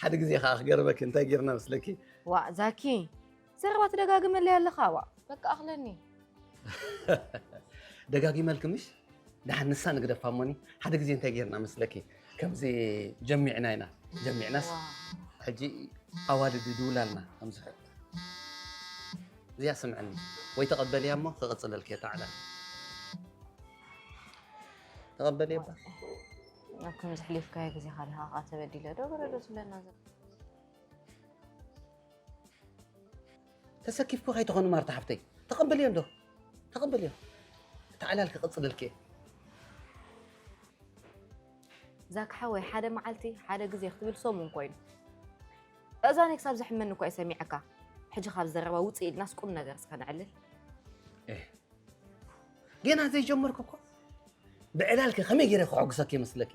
ሓደ ግዜ ከዓ ክገርመኪ እንታይ ጌርና መስለኪ? ዋ ዛኪ፣ ዘረባ ትደጋግመለይ ኣለኻ። ዋ በቃ ኣኽለኒ። ደጋጊመልኪ ምሽ? ደሓን ንሳ ንግደፋ እሞኒ፣ ሓደ ግዜ እንታይ ጌርና መስለኪ? ከምዚ ጀሚዕና ኢና። ጀሚዕናስ ሕጂ ኣዋልድ ይድውላልና ከምዚ። እዚኣ ስምዕኒ፣ ወይ ተቐበልያ እሞ ክቕፅለልኪ እየ። ታዕላ ተቐበልያ እባ። ኣብ ከምዚ ሕሊፍካዮ ግዜ ካልኻ ከዓ ተበዲለ ዶ ገለ ዶ ትብለና ዘሎ? ተሰኪፍኩ ከይትኾኑ ማርታ ሓፍተይ፣ ተቐበልዮ እንዶ፣ ተቐበልዮ። እታ ዕላል ክቕፅለልኪ እየ። ዛኪ ሓወይ፣ ሓደ መዓልቲ ሓደ ግዜ ክትብል ሰሙን ኮይኑ። እዛነይ ክሳብ ዘሕመኒ እኮ እየ ሰሚዐካ። ሕጂ ካብ ዘረባ ውፅእ ኢልናስ ቁም ነገር እስከ ነዕልል። ጌና ዘይጀመርኩ እኮ። ብዕላልኪ ከመይ ገይረ ከሐጉሰኪ ይመስለኪ?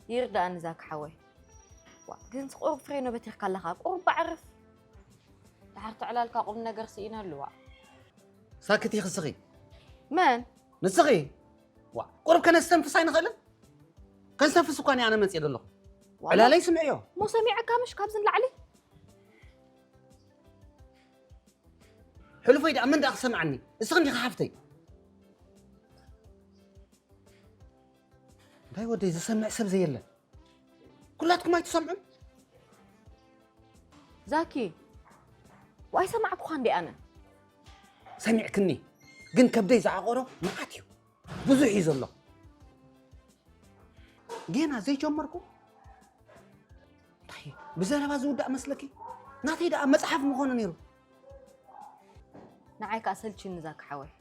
ይርዳእኒ ዛኪ ሓወይ። ዋ ግን ቁሩብ ፍሬኖ በቲኽካ ኣለኻ፣ ቁሩብ ኣዕርፍ። ድሓር ተዕላልካ ቁም ነገር ስኢነሉ። ዋ ሳክቲ ክስኺ። መን? ንስኺ። ዋ ቁሩብ ከነስተንፍስ ኣይንኽእልን? ከንስተንፍስ እኳ እኔ ኣነ መፅእ ዘለኹ። ዕላለይ ስምዕዮ። ሞ ሰሚዐካ ምሽ ካብዚ ንላዕሊ? ሕሉፈይ ደኣ መን ደኣ ክሰምዓኒ? እስኺ እንዲኻ ሓፍተይ። እንታይ ወደይ ዝሰምዕ ሰብ ዘየለ? ኩላትኩም ኣይትሰምዑን? ዛኪ፣ ዋይ ሰማዕኩኻ እንዴ ኣነ? ሰሚዕክኒ፣ ግን ከብደይ ዝዓቆሮ መዓት እዩ፣ ብዙሕ እዩ ዘሎ። ጌና ዘይጀመርኩ እንታይ ብዘረባ ዝውዳእ መስለኪ? ናተይ ደኣ መጽሓፍ ምኾነ ነይሩ። ንዓይ ከኣ ሰልችኒ ዛኪ ሓወይ።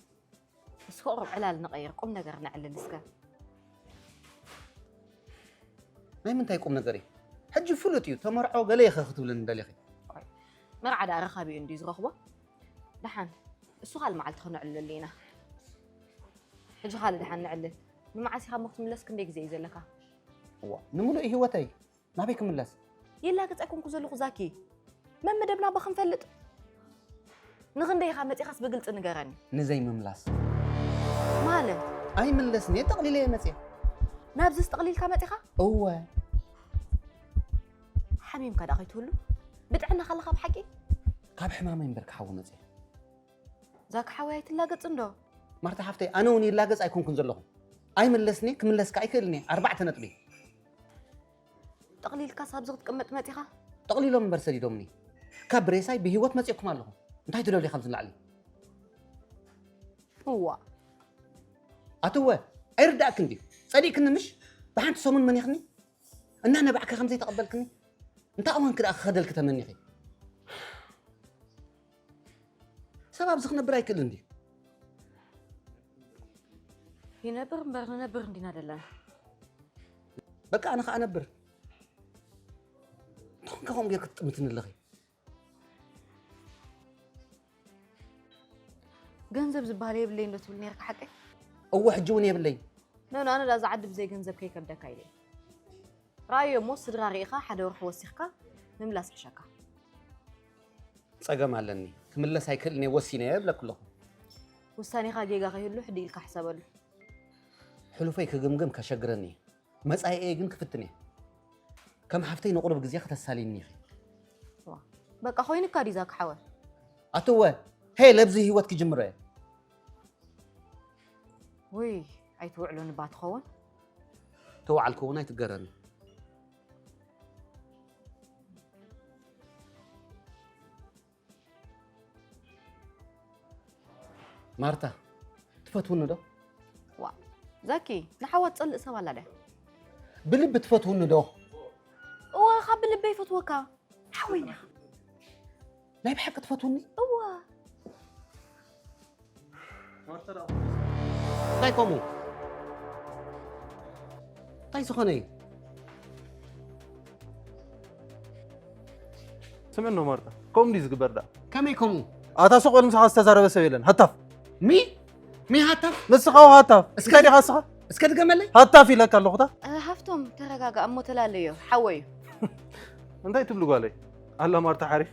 እስከ ቁሩብ ዕላል ንቐይር፣ ቁም ነገር ነዕልል እስከ። ናይ ምንታይ ቁም ነገር እዩ? ሕጂ ፍሉጥ እዩ፣ ተመርዖ ገለ ኢኸ ክትብልኒ ደሊኺ? መርዓ ደኣ ረኻቢኡ እንድዩ ዝረኽቦ። ደሓን እሱ ካልእ መዓልቲ ክነዕልለሉ ኢና። ሕጂ ካልእ ደሓን ነዕልል። ንመዓስ ኢኻ እሞ ክትምለስ? ክንደይ ግዜ እዩ ዘለካ? እዋ ንምሉእ ህይወተይ ናበይ ክምለስ? ይላገጽ ኣይኮንኩ ዘለኹ ዛኪ። መመደብና እባ ክንፈልጥ። ንኽንደይ ኢኻ መጺኻስ ብግልጺ ንገረኒ። ንዘይምምላስ። ማለት? ኣይምለስን እየ፣ ጠቕሊለ እየ መጽየ። ናብዚስ ጠቕሊልካ መጺኻ? እወ። ሓሚምካ ደኣ ከይትህሉ? ብጥዕና ከለኻ ብሓቂ? ካብ ሕማመይ እምበር ክሓዊ መጽየ። ዛኪ ሓወይ ኣይትላገጽ እንዶ። ማርታ ሓፍተይ፣ ኣነ እውን ይላገጽ ኣይኮንኩን ዘለኹ። ኣይምለስን እየ፣ ክምለስ ከኣ ኣይክእልን እየ። ኣርባዕተ ነጥቢ። ጠቕሊልካስ ኣብዚ ክትቅመጥ መጺኻ? ጠቕሊሎም እምበር ሰዲዶምኒ። ካብ ሬሳይ ብህይወት መጺእኩም ኣለኹም። እንታይ ትደልዩ ካብዚ ንላዕሊ? እዋ። ኣትወ፣ ኣይርዳእክን ድዩ? ጸሊእክኒ ምሽ? ብሓንቲ ሰሙን መኒኽኒ? እናነባዕከ ከም ዘይተቐበልክኒ? እንታይ እዋንኪ ደኣ ክኸደልኪ ተመኒኺ? ሰብ ኣብዚ ክነብር ኣይክእልን ድዩ? ይነብር እምበር ንነብር እንዲና ዘለና። በቃ ኣነ ከኣ ነብር። እንተኾንካ ከምኡ ጌርኪ ትጥምትኒ ኣለኺ። ገንዘብ ዝበሃል የብለይ እንዶ ትብል ነርካ ሓቀይ? እወ ሕጂ እውን የብለይ። ኖ ኖ፣ ኣነ ዳ ዝዓዲ ብዘይ ገንዘብ ከይከብደካ ኢለ። ራእዮ እሞ ስድራ ርኢኻ ሓደ ወርሒ ወሲኽካ ምምላስ ይሕሸካ። ጸገም ኣለኒ። ክምለስ ኣይክእልን እየ ወሲነ እየ እብለኪ ኣለኹ። ውሳኔኻ ጌጋ ከይህሉ ሕድእ ኢልካ ሕሰበሉ። ሕሉፈይ ክግምግም ከሸግረኒ እዩ። መጻኢኤ ግን ክፍትን እየ። ከም ሓፍተይ ንቑሩብ ግዜ ከተሳልይኒ ኢኺ። ዋ፣ በቃ ኮይኑካ ድዩ ዛኪ ሓወ? ኣትወ፣ ሄል ኣብዚ ህይወት ክጅምሮ እየ። ውይ ኣይትውዕሉን እባ ትኸውን። ተወዓልኩ እውን ኣይትገረሚ። ማርታ ትፈትውኒ ዶ? ዋ ዛኪ ንሓዋ ትጸልእ ሰብ ኣላ ድያ? ብልቢ ትፈትውኒ ዶ? እዋ ካብ ብልበይ ይፈትወካ ሓወይና። ናይ ብሓቂ ትፈትውኒ? እዋ። እንታይ ከምኡ? እንታይ ዝኾነ እዩ? ስምዕኖ ማርታ፣ ከምኡ እንዲዩ ዝግበር ደኣ። ከመይ ከምኡ? ኣታ ሱቕ በል፣ ምሳኻ ዝተዛረበ ሰብ የለን። ሃታፍ። ሚ? ሚ ሃታፍ? ንስኻ ዋ ሃታፍ። እስከ እንታይ ዲኻ ንስኻ? እስከ ድገመለይ። ሃታፍ ኢለካ ኣለኹ። እታ እ፣ ሃፍቶም ተረጋጋ እሞ ተላለዮ ሓወዩ። እንታይ ትብሊ ጓለይ? ኣላ ማርታ ሓሪፍ።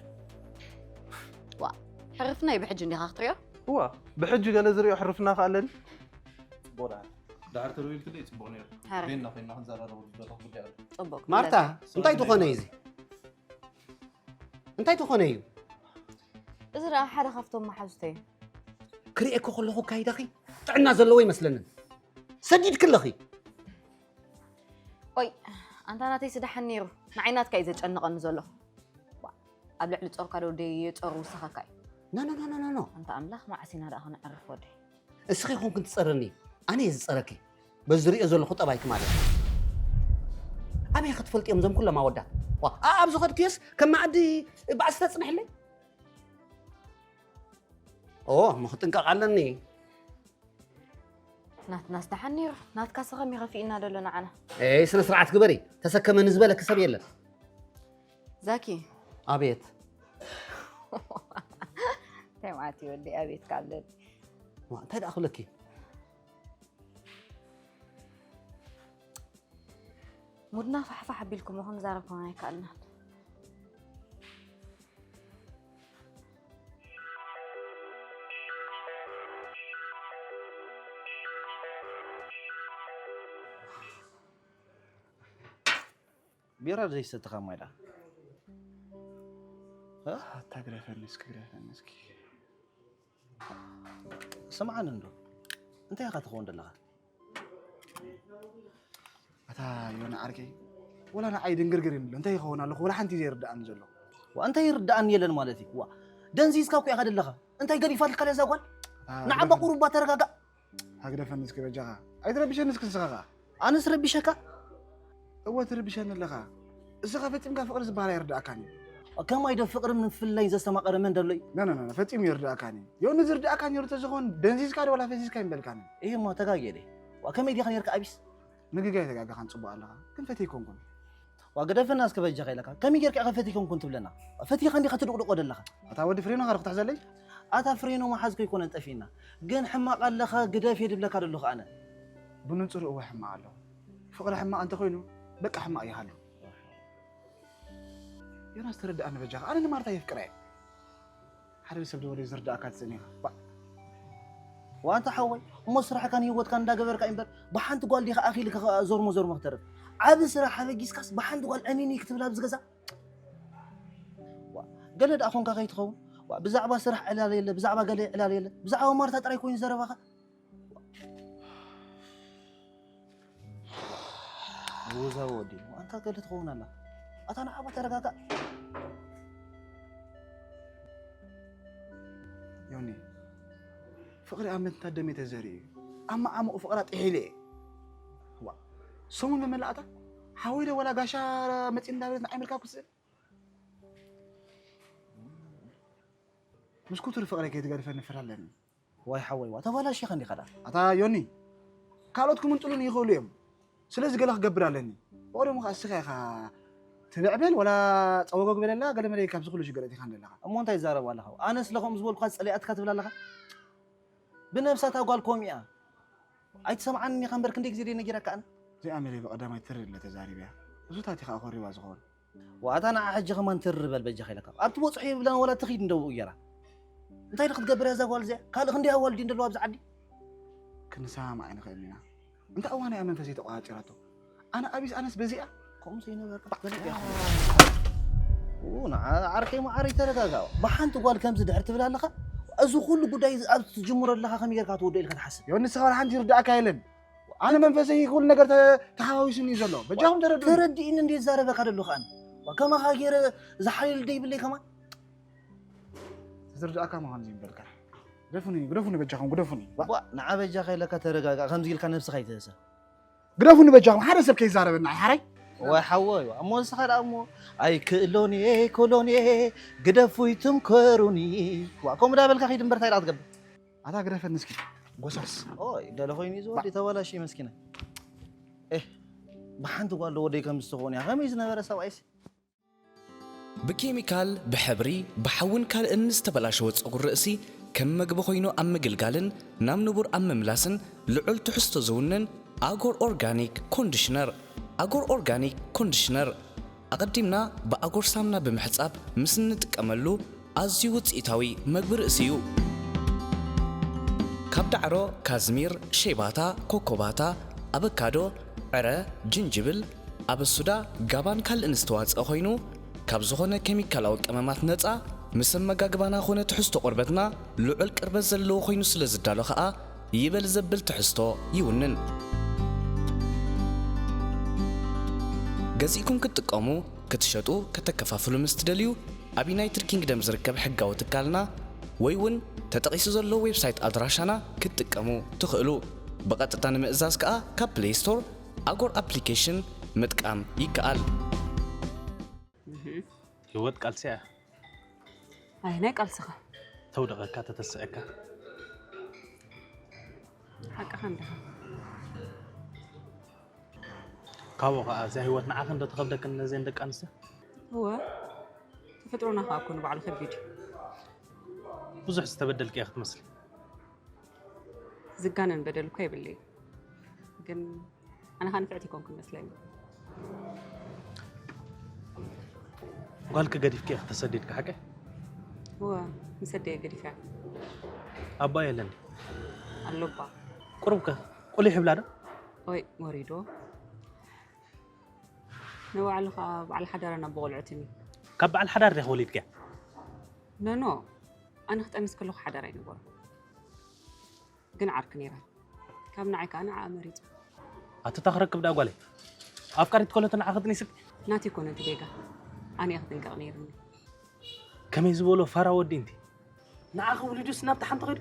ዋ ሕርፍናይ ብሕጂ እንዲኻ ክትሪኦ? እዋ ብሕጂ ገለ ዝሪኦ ሕርፍና ከ ኣለኒ? ጽቡቕ ደኣ። ዳዕር ተደዊልክለይ ጽቡቕ ነይሩ። ሃረ። ቤና ኮይና ክንዘራረበሉ ዝደለኹ ጉዳይ ኣሎ። ጽቡቕ። ማርታ፣ እንታይ ትኾነ እዩ እዚ? እንታይ ትኾነ እዩ? እዚ ደኣ ሓደ ካብቶም መሓዙተይ እዩ። ክርእየኪ ከለኹ ኣካይዳኺ ጥዕና ዘለዎ ይመስለንን። ሰዲድኪ ኣለኺ። ኦይ፣ ኣንታ ናተይ ስዳሕን ነይሩ። ንዓይ ናትካ እዩ ዘጨንቐኒ ዘሎ። ዋ፣ ኣብ ልዕሊ ጾርካ ዶ ደይ የጸሩ ውስኸካ እዩ። ኖ ኖ ኖ ኖ ኖ። ኣንታ ኣምላኽ መዓስ ኢና ደኣ ክነዕርፍ ወደይ። እስኺ ኮንክን ትጸረኒ፣ ኣነ እየ ዝጸረኪ። በዚ ዝሪኦ ዘለኹ ጠባይኪ ማለት እዩ። ኣበይ ክትፈልጥዮም እዞም ኩሎም ኣወዳት? ዋ፣ ኣ- ኣብ ዝኸድክዮስ ከም መኣዲ ባእሲ ተጽንሕለይ? ኦ፣ እሞ ክጥንቀቕ ኣለኒ። ናትናስ ደሓን ነይሩ። ናትካ ስኸም ይኸፍእና ደሎ ንዓና። ኤይ፣ ስነ ስርዓት ግበሪ። ተሰከመኒ ዝበለኪ ሰብ የለን። ዛኪ። ኣቤት። እንታይ ማለት እዩ ወዲ ኣቤት ካብለል። ዋ፣ እንታይ ደኣ ክብለኪ? ሙድና ፋሕፋሕ ኣቢልኩሞ ክንዛረብ ከማን ኣይከኣልናን። ቢራ ዘይሰተኻ ማይ ደኣ? እ? ኣታ ግደፈኒ እስኪ፣ ግደፈኒ እስኪ። ስምዓኒ እንዶ፣ እንታይ ኢኻ ትኸውን ዘለኻ? ኣታ ዮኒ ዓርከይ፣ ወላ ንዓይ ድንግርግር ይብሎ፣ እንታይ ይኸውን ኣለኹ፣ ወላ ሓንቲ ዘይርድኣኒ ዘሎ። ዋ፣ እንታይ ይርድኣኒ የለን ማለት እዩ? ዋ፣ ደንዚዝካ እኮ ኢኻ ዘለኻ። እንታይ ገዲፋትልካ እዛ ጓል? ኣታ ንዓባ ግደፈኒ። ቁሩባ ተረጋጋእ። ኣታ ግደፈኒ እስኪ በጃኻ። ኣይትረብሸኒ እስኪ ንስኻ ኸኣ። ኣነስ ረቢሸካ? እወ ትርብሸኒ ኣለኻ። እስኻ ፈጺምካ ፍቕሪ ዝበሃል ኣይርድኣካን እዩ። ከማይ ዶ ፍቕሪ ምፍላይ ዘስተማቐረ መን ደሎ እዩ? ነ፣ ነ፣ ነ፣ ነ፣ ፈጺሙ ይርድኣካን እዩ። ዮኒ ዝርድኣካ ነይሩ ተዝኾን ደንዚዝካ ዶ ዋላ ፈዚዝካ ይምበልካን እዩ። እሂ እሞ ተጋግየ ድየ? ዋ፣ ከመይ ዲኻ ነይርካ ኣቢስ? ምግጋይ ተጋጋኻን ጽቡቕ ኣለኻ። ግን ፈትየ ኣይኮንኩን። ዋ፣ ግደፈና እስከ በጃኻ ኢለካ። ከመይ ጌርካ ኢኻ ፈትየ ኣይኮንኩን ትብለና? ፈቲኻ እንዲኻ ትድቕድቆ ደለኻ። ኣታ ወዲ ፍሬኖ ኻረ ክትሕዘለይ? ኣታ ፍሬኖ መሓዝ ከይኮነ ጠፊእና። ግን ሕማቕ ኣለኻ፣ ግደፍ እየ ድብለካ ደለኹ ኣነ። ብንጹር እወ ሕማቕ ኣለኹ። ፍቕሪ ሕማቕ እንተኾይኑ፣ በቃ ሕማቕ ይሃሉ። ዮናስ ተረድኣኒ በጃኻ፣ ኣነ ንማርታ የፍቅራ እየ። ሓደ ሰብ ደወለ ዝርድኣካ ትጽእን ኢኻ። ባ- ዋንታ ሓወይ፣ እሞ ስራሕካን ህይወትካን እንዳገበርካ እምበር፣ ብሓንቲ ጓል ዲኻ ኣኺልካ ኸኣ ዞርሞ ዞርሞ ክተርፍ። ዓቢ ስራሕ ኣበጊስካስ ብሓንቲ ጓል ዕሚኒ ክትብል ኣብዚ ገዛ? ዋ፣ ገለ ደኣ ኾንካ ከይትኸውን። ዋ፣ ብዛዕባ ስራሕ ዕላል የለ፣ ብዛዕባ ገለ ዕላል የለ። ብዛዕባ ማርታ ጥራይ ኮይኑ ዘረባኻ። ውዛው ወዲ፣ ኣንታ ገለ ትኸውን ኣላ። ኣታ ንዓባ ተረጋጋእ። ዮኒ፣ ፍቕሪ ኣብ ምንታደም እዩ ተዘሪኡ። ኣብ መዓሙቕ ፍቕራ ጥሒለ እየ። ዋ፣ ሰሙን መመላእታ ሓወይ ዶ ወላ ጋሻ መፂእ እንዳበለት ንዓይ ምልካብ ክትስእል? ምስ ኩቱር ፍቕረይ ከይትገድፈኒ ፍረ ኣለኒ። ዋይ ሓወይ ዋ፣ ተባላሺኻ እንዲኻ ደኣ። ኣታ ዮኒ፣ ካልኦት ክምንጥሉኒ ይኽእሉ እዮም። ስለዚ ገለ ክገብር ኣለኒ። ብቐደሙ ኸኣ እስኻ ኢኻ ትብዕ በል ወላ ጸወጎግ በለላ፣ ገለ መለ ኢልካ ኣብዚ ኩሉ ሽግር ኣእቲኻኒ ዘለኻ። እሞ እንታይ ትዛረብ ኣለኻ? ኣነ ስለ ከምኡ ዝበልኩኻ ጸሊኣትካ ትብል ኣለኻ? ብነብሳ እታ ጓል ከምኡ እያ። ኣይትሰምዓንን ኢኻ እምበር ክንደይ ግዜ ደይ ነጊረካ ኣነ? እዚኣ መለ ብቐዳማይ ትርር ኢለ ተዛሪበያ። ብዙታት ኢኻ ኣኾሪባ ዝኾን። ዋታ ንዓ ሕጂ ከማን ትር በል በጃኻ ኢለካ። ኣብቲ በጽሑ የብላን ወላ ትኺድ እንደው ገይራ። እንታይ ዶ ክትገብር እያ እዛ ጓል እዚኣ? ካልእ ክንደይ ኣዋልድ እንደለዋ ኣብዚ ዓዲ? ክንሰማማዕ ኣይንኽእልን ኢና። እንታይ እዋን እያ መንፈሰይ ተቆጻጺራቶ? ኣነ ኣቢስ ኣነስ በዚኣ? ከምኡ ዘይነበርካ ክትፈልጥ ኢኻ። ኡ፣ ንዓ ዓርከይ መዓረይ ተረጋጋእ። ብሓንቲ ጓል ከምዚ ድሕር ትብል ኣለኻ? እዚ ኩሉ ጉዳይ እዚ ኣብ ትጅምሮ ኣለኻ ከመይ ጌርካ ትውድኦ ኢልካ ትሓስብ? ዮ ንስኻ ወላ ሓንቲ ይርድኣካ የለን። ኣነ መንፈሰይ ኩሉ ነገር ተ- ተሓዋዊሱኒ እዩ ዘሎ። በጃኹም ተረድኡኒ። ተረዲእኒ እንዴ ዝዛረበካ ደለኹ ኣነ? ዋ፣ ከማኻ ገይረ ዝሓልየሉ ዶ ይብለይ ከማን? ዝርድኣካ ምዃኑ ዘይምበልካ። ግደፉኒ፣ ግደፉኒ በጃኹም፣ ግደፉኒ። ዋ፣ ዋ፣ ንዓ በጃኻ ኢለካ ተረጋጋእ፣ ከምዚ ኢልካ ነብስኻ ኣይትህሰ። ግደፉኒ በጃኹም፣ ሓደ ሰብ ከይዛረበና፣ ሓራይ? ወይ ሓወይ፣ ዋ፣ እሞ ንስኻ ደኣ እሞ፣ ኣይክእሎን እየ፣ ኣይክእሎን እየ፣ ግደፉ ይትምከሩኒ። ዋ፣ ከምኡ ዳበልካ ኺድ እምበር፣ እንታይ ደኣ ትገብር? ኣታ ግደፈኒ እስኪ፣ ጎሳስ። ኦይ፣ ገለ ኾይኑ እዩ ዝወዲ፣ ተበላሽዩ መስኪናይ። ኤህ፣ ብሓንቲ ጓል ዶ ወደይ ከም ዝተኾነ እያ፣ ከመይ ዝነበረ ሰብኣይሲ? ብኬሚካል፣ ብሕብሪ፣ ብሓውን ካልእን ዝተበላሸወ ጸጉሪ ርእሲ ከም መግቢ ኮይኑ ኣብ ምግልጋልን ናብ ንቡር ኣብ ምምላስን ልዑል ትሕዝቶ ዝውንን ኣጎር ኦርጋኒክ ኮንዲሽነር። ኣጎር ኦርጋኒክ ኮንዲሽነር ኣቐዲምና ብኣጎር ሳምና ብምሕጻብ ምስ እንጥቀመሉ ኣዝዩ ውጽኢታዊ መግቢ ርእሲ እዩ። ካብ ዳዕሮ፣ ካዝሚር፣ ሸይባታ፣ ኮኮባታ፣ ኣበካዶ፣ ዕረ፣ ጅንጅብል፣ ኣበሱዳ፣ ጋባን ካልእን ዝተዋፅአ ኮይኑ ካብ ዝኾነ ኬሚካላዊ ቀመማት ነፃ፣ ምስ ኣመጋግባና ኾነ ትሕዝቶ ቆርበትና ልዑል ቅርበት ዘለዎ ኮይኑ ስለ ዝዳሎ ኸኣ ይበል ዘብል ትሕዝቶ ይውንን። ገዚእኩም ክትጥቀሙ፣ ክትሸጡ፣ ከተከፋፍሉ ምስ ትደልዩ ኣብ ዩናይትድ ኪንግደም ዝርከብ ሕጋዊ ትካልና ወይ እውን ተጠቒሱ ዘሎ ዌብሳይት ኣድራሻና ክትጥቀሙ ትኽእሉ። ብቐጥታ ንምእዛዝ ከኣ ካብ ፕሌይ ስቶር ኣጎር ኣፕሊኬሽን ምጥቃም ይከኣል። ህይወት ቃልሲ እያ። ኣየናይ ቃልስኻ? ተውደቐካ፣ ተተስዐካ። ሓቅኻ እንዲኻ። ካብኡ ኸዓ እዛ ህይወት ንዓኺ እንዶ ተኸብደክን ነዘን ደቂ ኣንስትዮ? እወ፣ ተፈጥሮና ኸዓ እኮ ንባዕሉ ከቢድ እዩ። ብዙሕ ዝተበደልኪ እያ ክትመስሊ። ዝጋነን በደል እኮ የብለይ፣ ግን ኣነ ኸዓ ንፍዕቲ ይኮንኩ ይመስለኒ። ጓልኪ ገዲፍኪ ኢኺ ተሰዲድኪ ሓቀይ? እወ፣ ምስ ኣደየ ገዲፈያ። ኣባ የለን ድዩ? ኣሎባ። ቁሩብ ከ ቁሊሕ ይብላ ዶ? ወይ ወሪዶ። ንባዕሉ ኸዓ በዓል ሓዳር ኣነ ኣቦ ቆልዑትን እዩ። ካብ በዓል ሓዳር ዲኺ ወሊድክያ? ኖኖ፣ ኣነ ክጠንስ ከለኹ ሓዳር ኣይነበሮን። ግን ዓርኪ ነይራ። ካብ ንዓይ ከኣ ንዓኣ መሪጹ። ኣቱታ ክረክብ ደኣ ጓለይ። ኣፍቃሪት ኮለቶ ንዓኺ ጥኒስኪ? ናተይ ኮነ እቲ ጌጋ። ኣነ እየ ክጥንቀቕ ነይሩኒ። ከመይ ዝበሎ ፋራ ወዲ እንቲ። ንዓኺ ውሊዱስ ናብታ ሓንቲ ኸይዱ?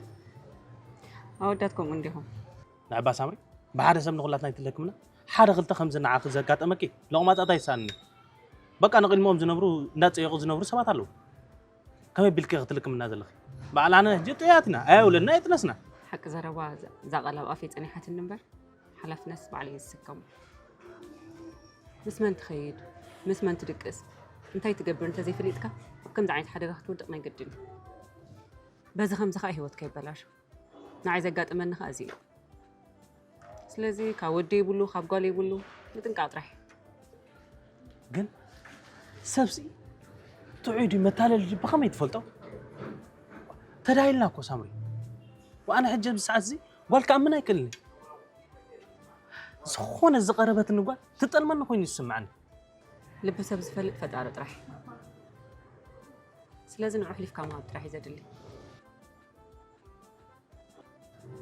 ኣወዳት ከምኡ እንዲኹም። ንዕባ ሳምሪ፣ ብሓደ ሰብ ንኹላትና ኣይትለክምና። ሓደ ክልተ ከምዚ ንዓኺ ዘጋጠመኪ ሎቕማጻት ኣይሳንኒ። በቃ ንቕድሚኦም ዝነብሩ እንዳጸየቑ ዝነብሩ ሰባት ኣለዉ። ከመይ ቢልኪ ክትልክምና ዘለኺ? በዓል ኣነ ሕጂ ጥያትና ኣየውለድና የጥነስና። ሓቂ ዘረባ እዛ ቃል ኣብ ኣፈይ ጸኒሓትኒ እምበር ሓላፍነትስ ባዕለይ እየ ዝስከሞ። ምስ መን ትኸይድ፣ ምስ መን ትድቅስ፣ እንታይ ትገብር እንተዘይፈሊጥካ ኣብ ከምዚ ዓይነት ሓደጋ ክትወድቕ ናይ ግድን እዩ። በዚ ከምዚ ከዓ ህይወትካ ይበላሾ። ንዓይ ዘጋጥመኒ ከዓ እዚ እዩ። ስለዚ ካብ ወዲ ይብሉ ካብ ጓል ይብሉ ምጥንቃቕ ጥራሕ። ግን ሰብሲ ጥዑይ ድዩ መታለሊ ድዩ ብኸመይ ትፈልጦ? ተዳሂልና እኮ ሳምሪ። ወኣነ ሕጂ ኣብዚ ሰዓት እዚ ጓል ክኣምን ኣይክእልን እየ። ዝኾነ ዝቐረበትኒ ጓል ትጠልመኒ ኮይኑ ይስምዓኒ። ልቢ ሰብ ዝፈልጥ ፈጣሪ ጥራሕ። ስለዚ ንዑ ኣሕሊፍካ ምሃብ ጥራሕ እዩ ዘድሊ።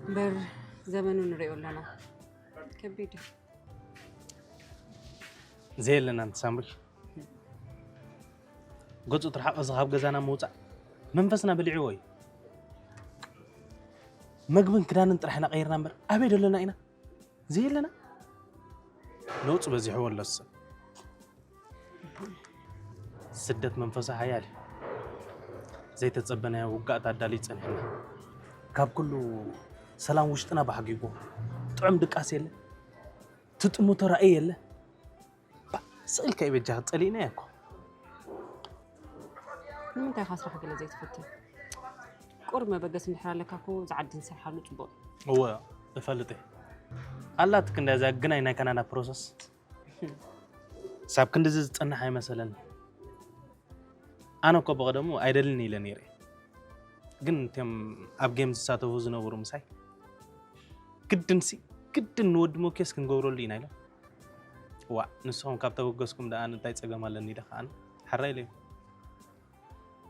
እምበር ዘመኑ ንሪኦ ኣለና ከቢድ እዩ። ዘየለና ሳምሪ ገፁ ትርሓቕ እዚ ካብ ገዛና ምውፃእ መንፈስና በሊዕዎ እዩ። መግብን ክዳንን ጥራሕ ኢና ቀይርና እምበር ኣበይ ደለና ኢና ዘየለና። ለውፂ በዚሕዎ ኣሎ ሰብ። ስደት መንፈሱ ሓያል እዩ። ዘይተጸበናዮ ውጋእ ኣዳልዩ ጸኒሕና። ካብ ኩሉ ሰላም ውሽጥና ባሕጊጎ። ጥዑም ድቃስ የለ። ትጥምቶ ራእይ የለ። ባእ ስቕ ኢልካ እዩ በጃኻ ጸሊእናዮ እኮ። ንምንታይ ኢኻ ስራሕ ገለ ዘይትፍትን? ቁሩብ መበገሲ እንድሕር ኣለካ እኮ እዚ ዓዲ ንሰርሓሉ ጽቡቕ እዩ። እወ እፈልጥ እየ። ኣላት ክንደይ እዛ ግናይ ናይ ካናዳ ፕሮሰስ ሳብ ክንድዚ ዝጸንሕ ኣይመሰለኒ። ኣነ እኮ ብቐደሙ ኣይደልን ኢለ ነይረ። ግን እቶም ኣብ ጌም ዝሳተፉ ዝነበሩ ምሳይ ግድንሲ ግድን ንወዲ ሞኬስ ክንገብረሉ ኢና ኢሎም። ዋእ ንስኹም ካብ ተበገስኩም ደኣ እንታይ ጸገም ኣለኒ ኢለ ከኣ ሓራ ኢለ።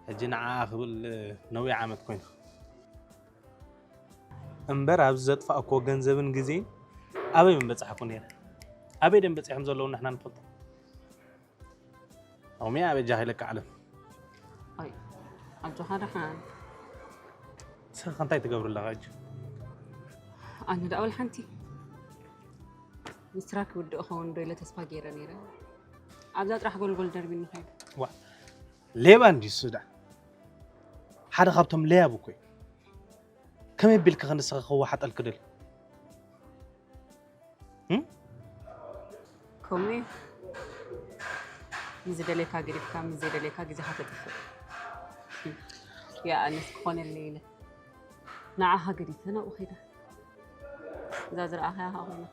ሕጂ ንዓኣ ክብል ነዊሕ ዓመት ኮይኑ እምበር ኣብዚ ዘጥፋእክዎ ገንዘብን ግዜን ኣበይ ምበጻሕኩ ነይረ ኣበይ ደም በጺሖም ዘለዉ ንሕና ንፈልጦ ኦሚያ ኣበይ ጃሂለካ ዓለም ኣይ ኣጆኻ ደሓን ንስኺ እንታይ ትገብሪ ኣለኻ ሕጂ ኣነ ደኣ ወላ ሓንቲ ምስራ ክውድእ ኸውን ዶ ኢለ ተስፋ ገይረ ነይረ ኣብዛ ጥራሕ ጎልጎል ደርቢኒ ኸይዱ ዋ ሌባ እንድዩ እሱ ደኣ ሓደ ካብቶም ለያቡ እኮ እዩ ከመይ ኣቢልኪ ከ ንስኺ ክወሓጠልኪ ደልዩ ከምኡ እዩ ንዝደልየካ ገዲፍካ ምስ ዘይደልየካ ግዜኻ ተጥፍእ ይኣንስ ክኾነለይ ኢለ ንዓኻ ገዲፈ ናብኡ ኸይደ እዛ ዝረኣኻያ ኸዓ ኮይና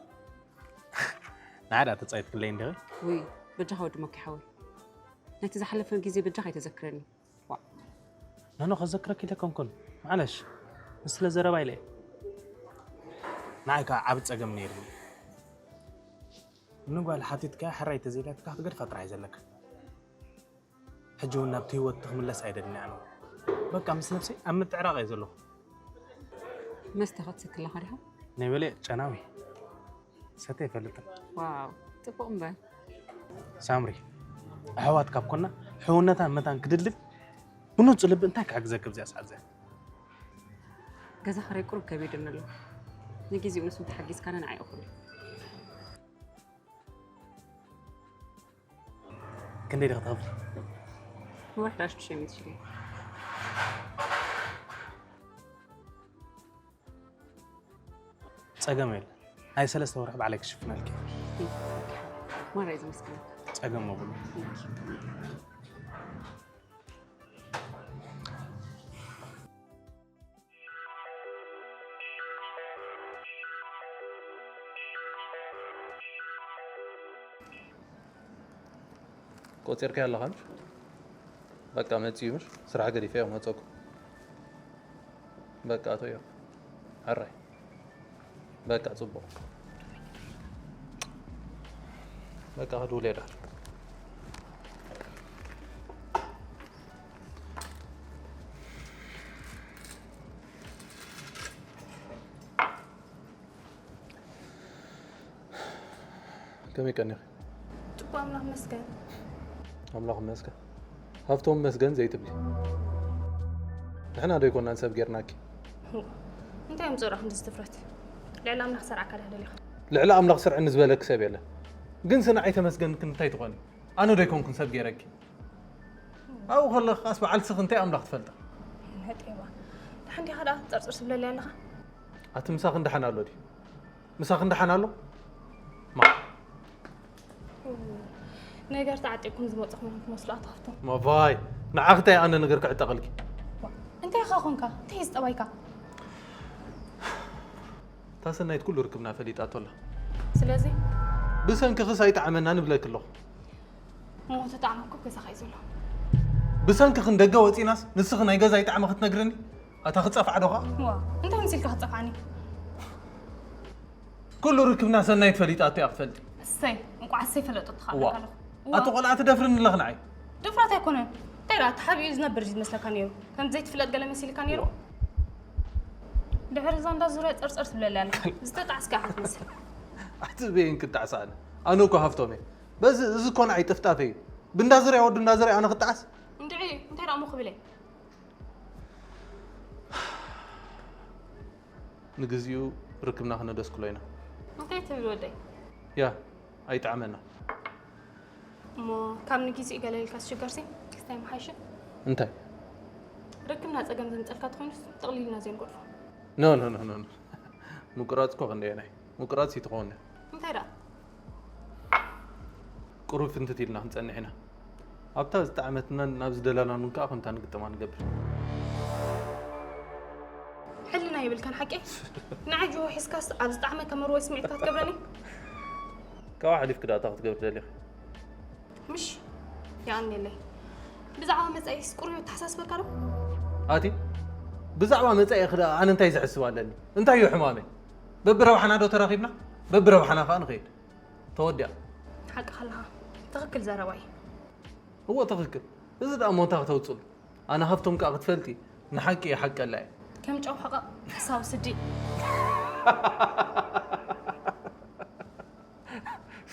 ንዓዳ ተፃይትክለይ እንዲኺ ውይ በጃኻ ወዲ ሞኪ ሓወይ ነቲ ዝሓለፈ ግዜ በጃኻ ኣይተዘክረኒ ኖኖ ከዘክረኪ ኢለ ኮንኩን ማዕለሽ ንስለ ዘረባ ኢለ ንዓይ ከዓ ዓብ ፀገም ነይርኒ ንጓል ሓቲትካ ሕራይ ተዘይላትካ ክትገድፋ ጥራሕ እዩ ዘለካ። ሕጂ እውን ናብቲ ህይወት ክትምለስ ኣይደልን ኣነ። በቃ ምስ ነብሰይ ኣብ ምትዕራቕ እየ ዘለኹ። መስተ ክትስክለኻ ዲኻ? ናይ በለ ጨናዊ ሰተ ይፈልጥን። ዋው፣ ጽቡቕ እምበር። ሳምሪ፣ ኣሕዋት ካብ ኮና ሕውነታን መታን ክድልብ ብንጹ ልቢ እንታይ ክሕግዘክ ኣብዚኣ ሰዓት እዚኣ? ገዛ ክራይ ቁሩብ ከቢዱኒ ኣሎ። ንግዜኡ ንሱ እንተሓጊዝካና ንዓይ እኹል እዩ። ክንደይ ዲኻ ትኸፍል? ብውሕድ ሽዱሽተ ሚእቲ ሽግር። ጸገም የለን። ናይ ሰለስተ ወርሒ ባዕለይ ክሽፍነልኪ። ማራ እዩ ዝመስለኒ። ጸገም መብሉ። ቆጺርካዮ ኣለኻ ምሽ? በቃ መጺኡ ምሽ? ስራሕ ገዲፈ እየ ክመጸኩም። በቃ ኣቶ እዮብ ሕራይ። በቃ ጽቡቕ። በቃ ክድውል እየ ድሓር። ከመይ ቀኒኺ? ጽቡቕ ኣምላኽ መስገን። ኣምላኽ መስገን። ሃብቶም መስገን ዘይትብሊ። ንሕና ዶ ይኮናን ሰብ ጌርናኪ? እንታይ እዮም ዞራ ክንዲ ዝትፍረት? ልዕሊ ኣምላኽ ሰርዓካ ዳ ደሊኻ? ልዕሊ ኣምላኽ ስርዕኒ ዝበለኪ ሰብ የለን። ግን ስነ ኣይተመስገንክን እንታይ ትኾኒ? ኣነ ዶ ይኮንኩን ሰብ ጌረኪ? ኣብኡ ከለኻስ በዓል ስኽ እንታይ ኣምላኽ ትፈልጣ? ነጤባ። ደሓን ዲኻ ደኣ ጸርጽር ትብለለይ ኣለኻ? ኣቲ ምሳኽ እንደሓን ኣሎ ድዩ? ምሳኽ እንደሓን ኣሎ? ማ ነገር ተዓጢቕኩም ዝመጻኹም ክትመስሉ ኣትኸፍቶም። መባይ ንዓኽታይ ኣነ ነገር ክዕጠቐልኪ? እንታይ ኢኻ ኾንካ? እንታይ እዩ ዝጠባይካ? እታ ሰናይት ኩሉ ርክብና ፈሊጣቶ ኣላ። ስለዚ ብሰንክኽስ ኣይጠዓመና ንብለኪ ኣለኹ። ሞት ተጣዕመኩ ገዛኻ እዩ ዘሎ። ብሰንክኽን ደገ ወፂናስ ንስኺ ናይ ገዛ ይጣዕመ ክትነግርኒ? ኣታ ክፀፍዓ ዶ ኸዓ? ዋ እንታይ መሲልካ ክትፀፍዓኒ? ኩሉ ርክብና ሰናይት ፈሊጣቶ እያ ክትፈልጢ። እሰይ እንቋዕ እሰይ ፈለጠትኻ ዋ ኣለካ ኣለኹ። ኣቲ ቆልዓ ትደፍርኒ ኣለኽ ንዓይ። ድፍረት ኣይኮነን። እንታይ ደኣ ተሓቢኡ ዝነብር እዩ ዝመስለካ ነይሩ? ከምዚ ዘይትፍለጥ ገለ መሲልካ ነይሩ? ድሕሪ እዛ እንዳ ዙርያ ጸርጸር ትብለላ ኣላ። ዝተጣዕስካ ኢኻ ትመስል። ኣቲ በይን ክጣዕስ ኣነ? ኣነ እኮ ሃፍቶም እየ። በዚ እዚ እኮ ንዓይ ጥፍጣፈ እዩ። ብእንዳ ዙርያ ወዱ እንዳ ዙርያ ኣነ ክጣዕስ? እንድዒ እንታይ ደኣ እሞ ክብል እየ? ንግዚኡ ርክብና ክነደስክሎ ኢና። እንታይ ትብል ወደይ? ያ ኣይጥዓመና። እሞ ካብ ንጊዜኡ ገለ ኢልካ ዝሽገርሲ ክስታይ ምሓይሽ። እንታይ? ርክብና ጸገም ዘምጸልካ ተኾይኑስ ጥቕሊልና ዘይንገድፎ። ኖ ኖ ኖ ኖ ኖ። ምቁራጽ እኮ ክንደየናይ ምቁራጽ ይትኸውን። እንታይ ደኣ? ቁሩብ ፍንትት ኢልና ክንጸንሕ ኢና። ኣብታ ዝጠዓመትናን ናብ ዝደላናን እውን ከኣ ከምታ ንግጠማ ንገብር። ሕልና የብልካን ሓቂ? ንዓይ ጅሆ ሒዝካስ ኣብ ዝጠዓመካ መርወይ ስምዒትካ ትገብረኒ? ካብኣ ሓሊፍኪ ደኣ እንታይ ክትገብሪ ደሊኺ? ምሽ የቐንየለይ። ብዛዕባ መጻኢስ ቁሩብ የተሓሳስበካ ዶ? ኣቲ ብዛዕባ መጻኢኺ ደኣ ኣነ እንታይ ዝሕስብ ኣለኒ? እንታይ እዩ ሕማመይ? በብረብሓና ዶ ተራኺብና? በብረብሓና ከኣ ንኸይድ። ተወዲኣ። ሓቅኻ ኣለኻ። ትኽክል ዘረባ እዩ። እወ ትኽክል። እዚ ደኣ እሞ እንታይ ክተውፅሉ? ኣነ ሃፍቶም ከኣ ክትፈልጢ ንሓቂ ይሓቀላ እየ። ከም ጨው ሕቐቕ ሕሳዊ ስዲ።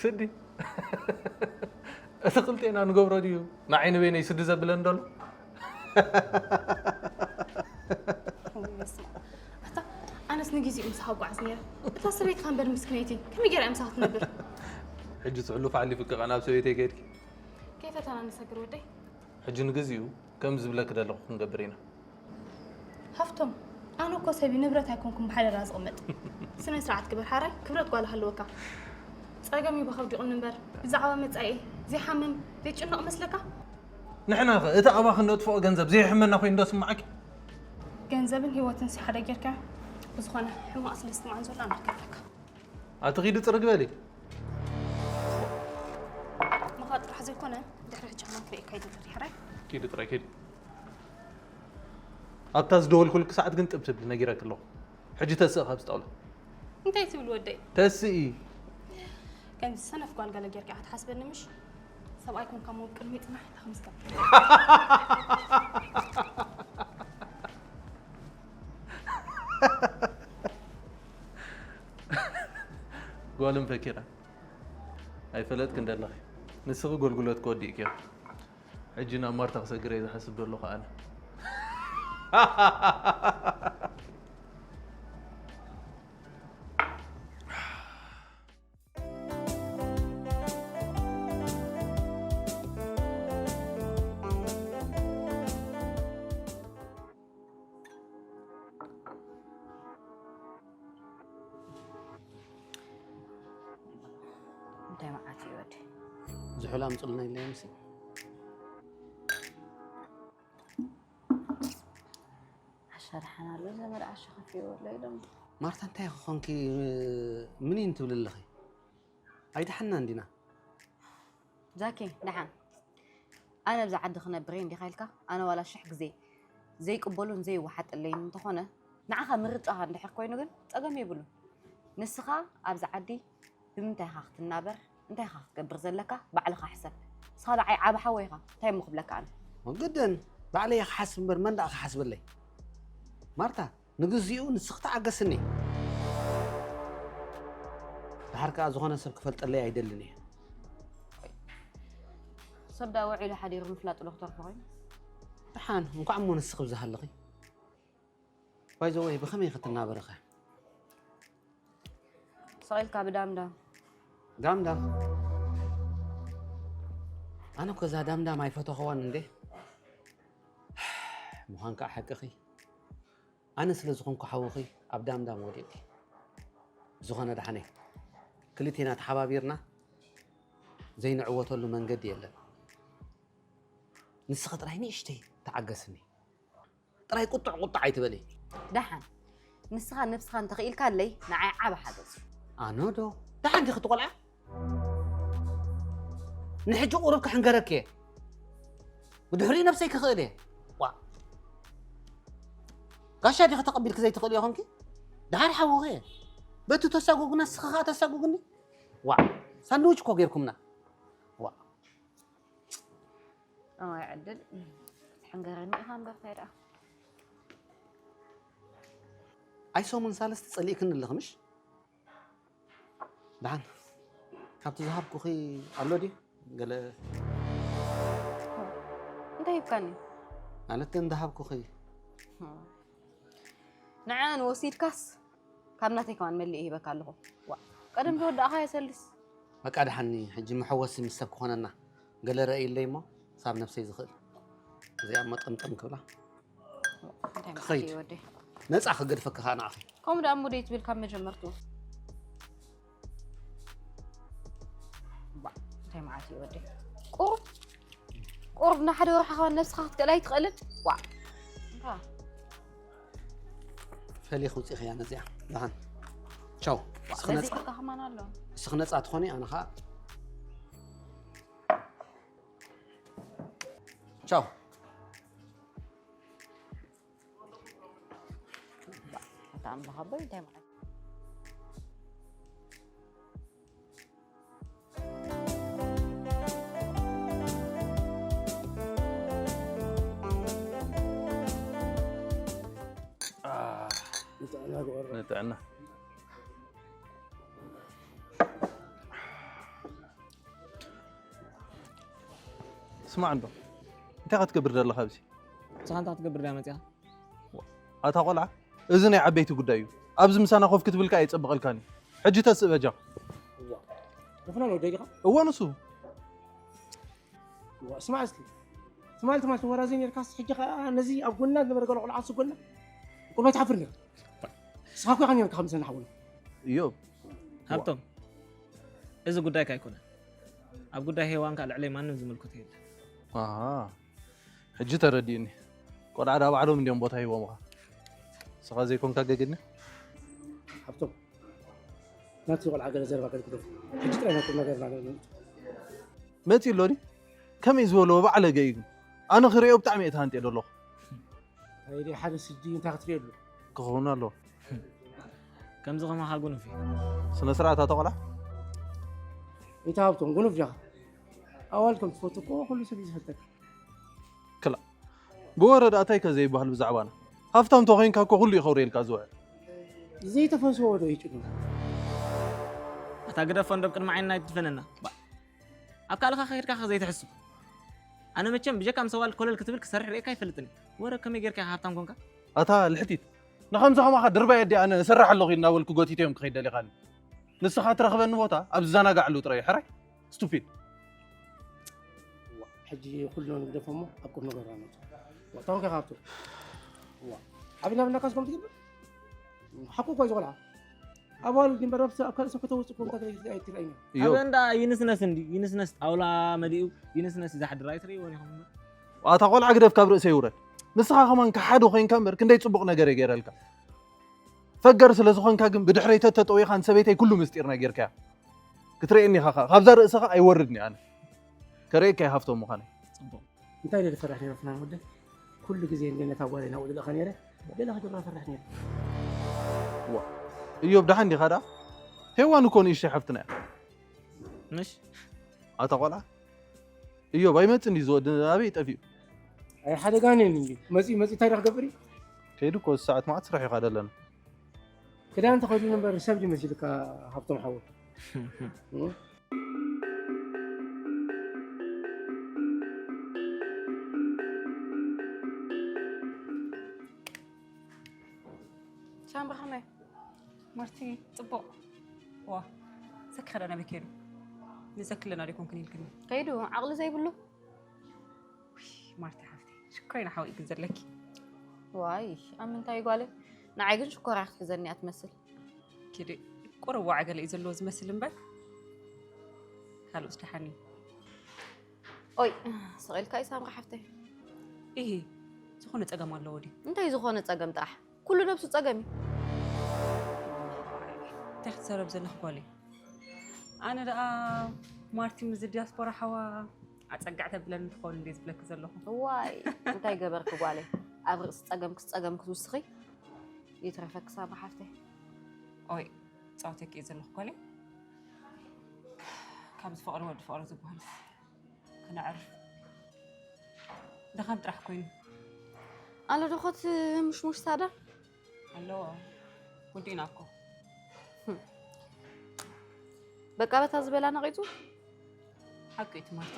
ስዲ እቲ ክልቴና ንገብሮ ድዩ ንዓይ ንበይነይ ስዲ ዘብለን ዘሎ? ኣታ ኣነስ ንግዜኡ ምሳኻ ጓዓዝ ነይረ። እታ ሰበይትኻ እምበር ምስክነይቲ ከመይ ገይራ እያ ምሳኻ ትነብር? ሕጂ ዝሕሉፍ ሓሊፉ ከ ናብ ሰበይተይ ከይድኪ? ከይፈተና ንሰግር ወደይ። ሕጂ ንግዚኡ ከም ዝብለኪ ዘለኹ ክንገብር ኢና። ሃፍቶም ኣነ እኮ ሰብይ ንብረት ኣይኮንኩም ብሓደራ ዝቕመጥ። ስነ ስርዓት ግበር ሓራይ ክብረት ጓል ሃለወካ። ጸገም እዩ ብኸብዲ ይቕኒ እምበር ብዛዕባ መጻኢ ዘይሓምም ዘይጭነቕ መስለካ? ንሕና ኸ እቲ ኣባኺ ነጥፍኦ ገንዘብ ዘየሕመና ኮይኑ ዶ ስምዓኪ? ገንዘብን ህይወትን ሲ ሓደ ጌርካ ብዝኾነ ሕማቕ ስለ ዝስምዓን ዘሎ ኣነ ክገብረካ። ኣቲ ኺዲ ጽርግ በሊ። ምኻ ጥራሕ ዘይኮነ ድሕሪ ሕጂ ሕማም ክርእየካ ይደሊ ሕራይ። ኪዲ ጥራይ ኪዲ። ኣብታ ዝደወልኩልኪ ሰዓት ግን ጥብ ትብሊ ነጊረኪ ኣለኹ። ሕጂ ተስእ ካብ ዝጣውላ። እንታይ ትብል ወደይ? ተስኢ። ከምዚ ሰነፍ ጓል ገለ ጌርካ ኢኻ ትሓስበኒ ምሽ? ሰብኣይ ኮንካ ሞ ቅድሚ ጽናሕ እንታይ ከም ዝገብር። ጓልን ፈኪራ ኣይፈለጥክን ደለኺ። ንስኺ ጎልጉለት ክወዲእክዮ። ሕጂ ናብ ማርታ ክሰግር እየ ዝሓስብ ዘለኹ ኣነ። እንታይ መዓት እዩ ወዲ? ዝሑል ኣምፅልና ኢለ ምስ ዓሻ ደሓን ኣሎ ዘመድ ዓሻ ከፊዎ ኣሎ ኢሎም። ማርታ እንታይ ክኾንኪ ምን እዩ ትብል ኣለኺ? ኣይደሓንና እንዲና። ዛኪ ደሓን ኣነ ኣብዚ ዓዲ ክነብር እየ እንዲኻ ኢልካ ኣነ ዋላ ሽሕ ግዜ ዘይቅበሉን ዘይወሓጠለይን እንተኾነ ንዓኻ ምርጫኻ እንድሕር ኮይኑ ግን ፀገም የብሉን። ንስኻ ኣብዚ ዓዲ ብምንታይ ኢኻ ክትናበር እንታይ ኢኻ ክትገብር ዘለካ ባዕልኻ ሕሰብ። ንስኻ ንዓይ ዓቢ ሓወይ ኢኻ እንታይ እሞ ክብለካ ኣነ። ግድን ባዕለይ እየ ክሓስብ እምበር መን ደኣ ክሓስበለይ? ማርታ ንግዚኡ ንስኺ ተዓገስኒ። ድሓር ከኣ ዝኾነ ሰብ ክፈልጠለይ ኣይደልን እየ። ሰብ ደኣ ውዒሉ ሓዲሩ ምፍላጡ ዶ ክተርፎ ኮይኑ? ደሓን እንኳዕ እሞ ንስኺ ብዝሃለኺ። ባይዘወይ ብኸመይ ክትናበርኸ? ሰቒልካ ብዳምዳም። ዳምዳም ኣነ እኮ እዛ ዳምዳም ኣይፈተኸዋን እንዴ። ምዃን ከዓ ሓቅኺ። ኣነ ስለ ዝኾንኩ ሓውኺ ኣብ ዳምዳም ወዲቂ። ዝኾነ ደሓነይ ክልቴና ተሓባቢርና ዘይንዕወተሉ መንገዲ የለን። ንስኺ ጥራይ ንእሽተይ ተዓገስኒ። ጥራይ ቁጥዕ ቁጥዕ ኣይትበሊ። ደሓን ንስኻ ነብስኻ እንተኽኢልካለይ ንዓይ ዓብ ሓገዝ እዩ። ኣነ ዶ ደሓን ዲኺ ትቆልዓ? ንሕጂ ቁሩብ ክሕንገረኪ እየ። ብድሕሪኡ ነብሰይ ክኽእል እየ። ዋ ጋሻ ዲኺ ተቐቢልኪ ዘይትኽእልዮ ኾንኪ? ደሓር ሓውኺ እየ። በቲ ተሳጉጉና ንስኺ ኸዓ ተሳጉግኒ። ዋ ሳንድዊች እኮ ጌርኩምና። ዋ ኣዋይ ዕድል ትሕንገረኒ ኢኻ እምበር ታይ ደኣ። ኣይ ሰሙን ሳልስቲ ጸሊእክኒ ኣለኺ ምሽ? ደሓን ካብቲ ዝሃብኩኺ ኣሎ ድዩ ገለ? እንታይ ሂብካኒ? ማለት እንዳሃብኩኺ ንዐኣን ወሲድካስ ካብ ናተይ ከማን መሊእ ሂበካ ኣለኹ። ዋ ቀደም ዝወዳእኻዮ ሰልስ። በቃ ደሓኒ ሕጂ መሐወሲ ምስ ሰብ ክኾነና ገለ ረእይለይ እሞ ሳብ ነብሰይ ዝኽእል እዚኣ መጠምጠም ክብላ እንታይ ክኸይድ። ማለት እዩ ወደይ? ነፃ ክገድፈካ ከዓ ንዓኺ ከምኡ ደኣ እሞ ደይ ትብል ካብ መጀመርቱ። ባ እንታይ ማለት እዩ ወደይ? ቁሩብ ቁሩብ ንሓደ ወርሒ ከማን ነብስኻ ክትክእል ኣይትኽእልን? ዋ እንታ ፈሊኽ ውፅኢኽያ ነዚኣ ደሓን ቻው እስኺ ነፃ ነዚዕካ ከማን ኣሎ። እስኺ ነፃ ትኾኒ ኣነ ከዓ ቻው ኣታ ኣምላኽ ኣቦይ እንታይ ማለት ንጥዕና ስማዕ እንዶ እንታይ ክትገብር ዘለኻ ኣብዚ ንስኻ እንታይ ክትገብር ድያ መፅያ ኣታ ቆልዓ፣ እዚ ናይ ዓበይቲ ጉዳይ እዩ። ኣብዚ ምሳና ኮፍ ክትብል ከኣ የጸብቐልካን እዩ። ሕጂ ተስእ በጃ። እዋ፣ ርፍና ነው ደቂኻ? እወ ንሱ። እዋ፣ ስማዕ እስኪ። ትማል ትማል ትወራዘ ነርካስ ሕጂ ከኣ ነዚ ኣብ ጎና ዝነበረ ገለ ቆልዓ ንሱ ጎና ቁልባ ትሓፍር ነር። ንስኻ እኮ ኢኻ ነርካ ከምዚ ናሓውና። እዮብ። ሃብቶም፣ እዚ ጉዳይካ ኣይኮነን። ኣብ ጉዳይ ሄዋን ከኣ ልዕለይ ማንም ዝምልከቶ የለን። ኣሃ። ሕጂ ተረዲኡኒ። ቆልዓ ደኣ ባዕሎም እንድዮም ቦታ ሂቦምኻ። ንስኻ ዘይኮንካ ገግኒ። ሃብቶም ናቲ ቆልዓ ገለ ዘረባ ገለ ግደፉ። ሕጂ ጥራይ ናብ ቁም ነገር ኢና ገለ ንምጡ። መጺኡ ኣሎ ድዩ? ከመይ ዝበሎ ባዕለገ እዩ ግን። ኣነ ክርእዮ ብጣዕሚ እየ ተሃንጥየ ዘለኹ። ኣይ ድዩ ሓደ ስዲ እንታይ ክትርእየሉ? ክኸውን ኣለዎ። ከምዚ ከማኻ ጉኑፍ እዩ። ስነ ስርዓት ኣታ ቆልዓ። እንታይ ሃብቶም ጉኑፍ ዲኻ? ኣዋል ከም ትፈቱ እኮ ኩሉ ሰብ እዩ ዝፈልጠካ። ክላ ብወረዳ እንታይ ከ ዘይበሃል ብዛዕባና? ሃፍታም ተኾይንካ እኮ ኩሉ ይኸውረየልካ ዝውዕል። ዘይተፈስዎ ዶ ይጭኑ? ኣታ ግደፎ እንዶ ኣብ ቅድሚ ዓይንና ኣይትድፈነና። ባ- ኣብ ካልኻ ከይድካ ከ ዘይትሕስብ? ኣነ መቸም ብጀካ ምስ ኣዋል ኮለል ክትብል ክሰርሕ ርእየካ ኣይፈልጥን። ወረ ከመይ ጌርካ ኢኻ ሃብታም ኮንካ? ኣታ ልሕቲት ንኸምዚ ከማኻ ድርባይ ኣዲ ኣነ እሰርሕ ኣለኹ እናበልኩ ጎቲተዮም ክኸይድ ደሊኻኒ። ንስኻ ትረኽበኒ ቦታ ኣብ ዝዘናጋዕሉ ጥራይ ሕራይ። ስቱፒድ። ሕጂ ኩሉ ንግደፎ እሞ ኣብ ቁም ነገር ኣመጡ። ወጣውን ከኻብቱ ዓብና ብናካስ ከም ትገብር ሓቁ እኮ እዩ ዝቆልዓ ኣባል ድንበረብስ ኣብ ካልእ ሰብ ከተውፅእ ኮምታ ኣይትረእኛ እዮ ኣበ እንዳ ይንስነስ እንዲ ይንስነስ ጣውላ መሊኡ ይንስነስ ይዛሕድር ኣይትርእይዎን ኢኹም እምበር። ኣታ ቆልዓ ግደፍ ካብ ርእሰይ ውረድ። ንስኻ ከማን ከሓዶ ኮይንካ እምበር ክንደይ ጽቡቕ ነገር እየ ገይረልካ። ፈገር ስለ ዝኾንካ ግን ብድሕረይ ተተጠዊኻ ንሰበይተይ ኩሉ ምስጢር ነጊርካያ። ክትርእየኒ ኢኻ ኸኣ። ካብዛ ርእስኻ ኣይወርድን እየ ኣነ። ከርእየካ እየ ሃፍቶም ምዃነይ። ጽቡቕ። እንታይ ኢለ ዝፈርሕ ነይረ ፍናን ወደይ? ኩሉ ግዜ እንደ ነታ ጓለይ ናብኡ ዝልእኻ ነይረ። ገለ ክገብራ ፈርሕ ነይረ። እዮብ ደሓን ዲኻ ደኣ? ሄዋን እኮ ንእሽተይ ሓፍትና እያ። ምሽ ኣታ ቆልዓ እዮብ ኣይመጽን ድዩ ዝወዲ ኣበይ ጠፊኡ? ኣይ ሓደ ጋኔን እንዲ መጺኡ መጺኡ እንታይ ዶ ክገብር እዩ? ከይዱ እኮ እዚ ሰዓት መዓት ስራሕ እዩ ኻደ ኣለና። ክዳን ተኸዲኑ እምበር ሰብ ድዩ መሲልካ ሃብቶም ሓወይ? ሳምሪ ከመይ? ማርቲ ጽቡቕ። ዋ ዘኪ ኸዳ ናበይ ከይዱ? ንዘኪ ኣለና ዶ ይኮንክን ኢልክኒ? ከይዱ ዓቕሊ ዘይብሉ። ውይ ማርቲ ሓፍተይ ሽኮሪና ሓወይ ግን ዘለኪ። ዋይ ኣብ ምንታይ ጓለይ? ንዓይ ግን ሽኮራ ክትሕዘኒ እያ ትመስል። ኪዲ ቁሩብ ዋዕ ገለ እዩ ዘለዎ ዝመስል እምበር ካልኦስ ደሓን እዩ። ኦይ ስቕ ኢልካ እዩ ሳምሪ ሓፍተይ። ኢሂ ዝኾነ ጸገም ኣለዎ ድዩ? እንታይ ዝኾነ ጸገም ጥራሕ? ኩሉ ነብሱ ጸገም እዩ። እንታይ ክትዛረብ ዘለኽ ጓለይ? ኣነ ደኣ ማርቲ ምስ ዲያስፖራ ሓዋ ኣጸግዕ ተብለኒ ትኸውን እንዴ ዝብለኪ ዘለኹ። እዋይ እንታይ ገበርኪ ጓለይ? ኣብ ርእሲ ጸገምኪ ጸገም ክትውስኺ ይትረፈኪ ሳባ ሓፍተይ። ኦይ ጻውተኪ እየ ዘለኹ ጓለይ። ካብ ዝፈቕሪ ወዲ ፍቕሪ ዝበሃል ከነዕርፍ ድኻም ጥራሕ ኮይኑ። ኣሎ ዶ ኾት ምሽሙሽ ሳዳ? ኣለዎ ወዲእና እኮ። በቃ በታ ዝበላ ነቒጹ። ሓቂ እዩ ትማርቲ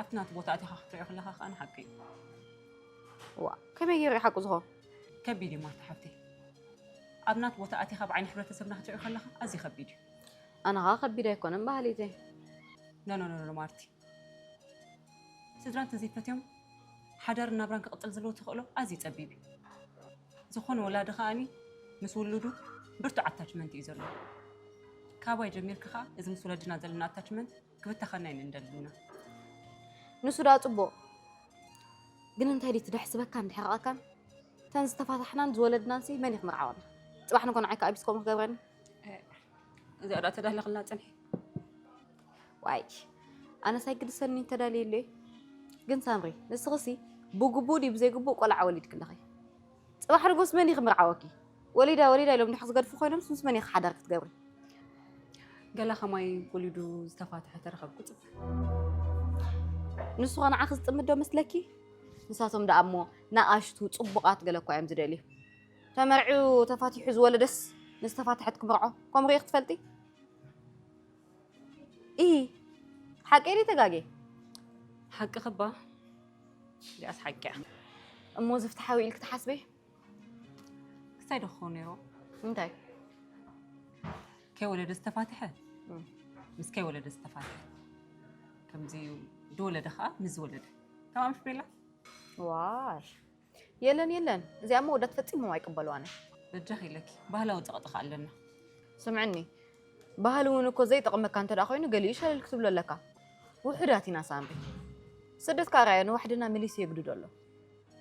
ኣብቲ ናቱ ቦታ ኣቲኻ ክትሪኦ ከለኻ ከኣ ሓቂ እዩ። ዋ ከመይ ገይሩ እዩ ሓቁ ዝኾን? ከቢድ እዩ ማርቲ ሓብተይ። ኣብ ናቱ ቦታ ኣቲኻ ብዓይኒ ሕብረተሰብና ክትሪኦ ከለኻ ኣዝዩ ከቢድ እዩ። ኣነ ኸኣ ከቢድ ኣይኮነን ባህሊተይ። ኖ ኖ ኖ ኖ ማርቲ ስድራ እንተዘይፈትዮም ሓዳርን ናብራን ክቕጽል ዘለዎ ተኽእሎ ኣዝዩ ጸቢብ እዩ። ዝኾነ ወላዲ ከኣኒ ምስ ውሉዱ ብርቱዕ ኣታችመንት እዩ ዘለዎ። ካባይ ጀሚርካ ከኣ እዚ ምስ ወለድና ዘለና ኣታችመንት ክብተኸና ኢና ንደሊ ኢና። ንሱ ደኣ ጽቡቕ ግን እንታይ ድዩ ትደሕስበካን ድሕርቐካን? እተን ዝተፋታሕናን ዝወለድናንሲ መን እዩ ክምርዓወና? ጽባሕ ንጎ ንዓይ ከኣ ቢስ ከምኡ ክገብረኒ? እዚኣ ደኣ ተዳህለኽልና ጽንሒ። ዋይ ኣነስ ኣይግድሰኒ ተዳልየ ኢለ ግን ሳምሪ ንስኽሲ ብግቡእ ድዩ ብዘይግቡእ ቆልዓ ወሊድኪ ኣለኺ። ጽባሕ ንጎስ መን እዩ ክምርዓወኪ? ወሊዳ ወሊዳ ኢሎም ድሕር ዝገድፉ ኮይኖምስ ምስ መን ኢኺ ሓዳር ክትገብሪ? ገለ ከማይ ወሊዱ ዝተፋትሐ ተረኸብኩ ጽብቅ። ንሱ ኸ ንዓኺ ዝጥምት ዶ መስለኪ? ንሳቶም ደኣ እሞ ንኣሽቱ ጽቡቓት ገለ እኳ እዮም ዝደልዩ። ተመርዕዩ ተፋቲሑ ዝወለደስ ንዝተፋትሐት ክምርዖ ከምኡ ርኢኺ ትፈልጢ? ኢሂ ሓቀይ ድየ ተጋግየ? ሓቂ ክባ ዲኣስ ሓቂ እያ። እሞ እዚ ፍትሓዊ ኢልኪ ትሓስቢ? ክስታይ ዶ ክኸውን ነይርዎ? እንታይ? ከይወለደ ዝተፋትሐ እም። ምስ ከይወለደ ዝተፋትሐ ከምዚ ዝወለደ ከዓ ምስ ዝወለደ ተማምሽ ቤላ? ዋይ የለን የለን እዚኣሞ ወዳት ፈጺሞም ኣይቅበልዋን እዮም። በጃኺ ኢለኪ ባህላዊ ጸቕጢ ከኣ ኣለና። ስምዕኒ ባህሊ እውን እኮ ዘይጠቕመካ እንተ ደኣ ኮይኑ ገሊኡ ሸለል ክትብሎ ኣለካ። ውሑዳት ኢና ሳምሪ። ስደት ከኣ ርኣዮ ንዋሕድና መሊሱ የግድዶ ኣሎ።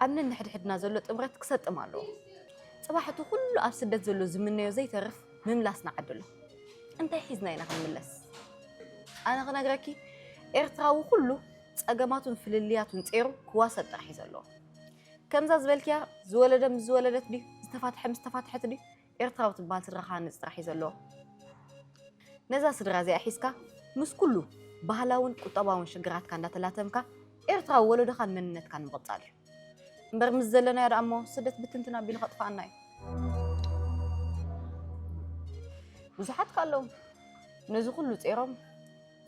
ኣብ ነንሕድሕድና ዘሎ ጥምረት ክሰጥም ኣለዎ። ጽባሕ እቲ ኩሉ ኣብ ስደት ዘሎ ዝምነዮ ዘይተርፍ ምምላስ ንዓዱ ኣሎ። እንታይ ሒዝና ኢና ክንምለስ? ኣነ ክነግረኪ ኤርትራዊ ኩሉ ጸገማቱን ፍልልያቱን ጼሩ ክዋሰጥ ጥራሕ እዩ ዘለዎ። ከምዛ ዝበልክያ ዝወለደ ምስ ዝወለደት ድዩ ዝተፋትሐ ምስ ተፋትሐት ድዩ ኤርትራዊ ትበሃል ስድራ ክሃንጽ ጥራሕ እዩ ዘለዎ። ነዛ ስድራ እዚኣ ሒዝካ ምስ ኩሉ ባህላውን ቁጠባውን ሽግራትካ እንዳተላተምካ ኤርትራዊ ወለዶኻን መንነትካን ምቕጻል እዩ። እምበር ምስ ዘለናዮ ደኣ እሞ ስደት ብትንትን ኣቢሉ ከጥፍኣና እዩ። ብዙሓት ከ ኣለዉ ነዚ ኩሉ ጼሮም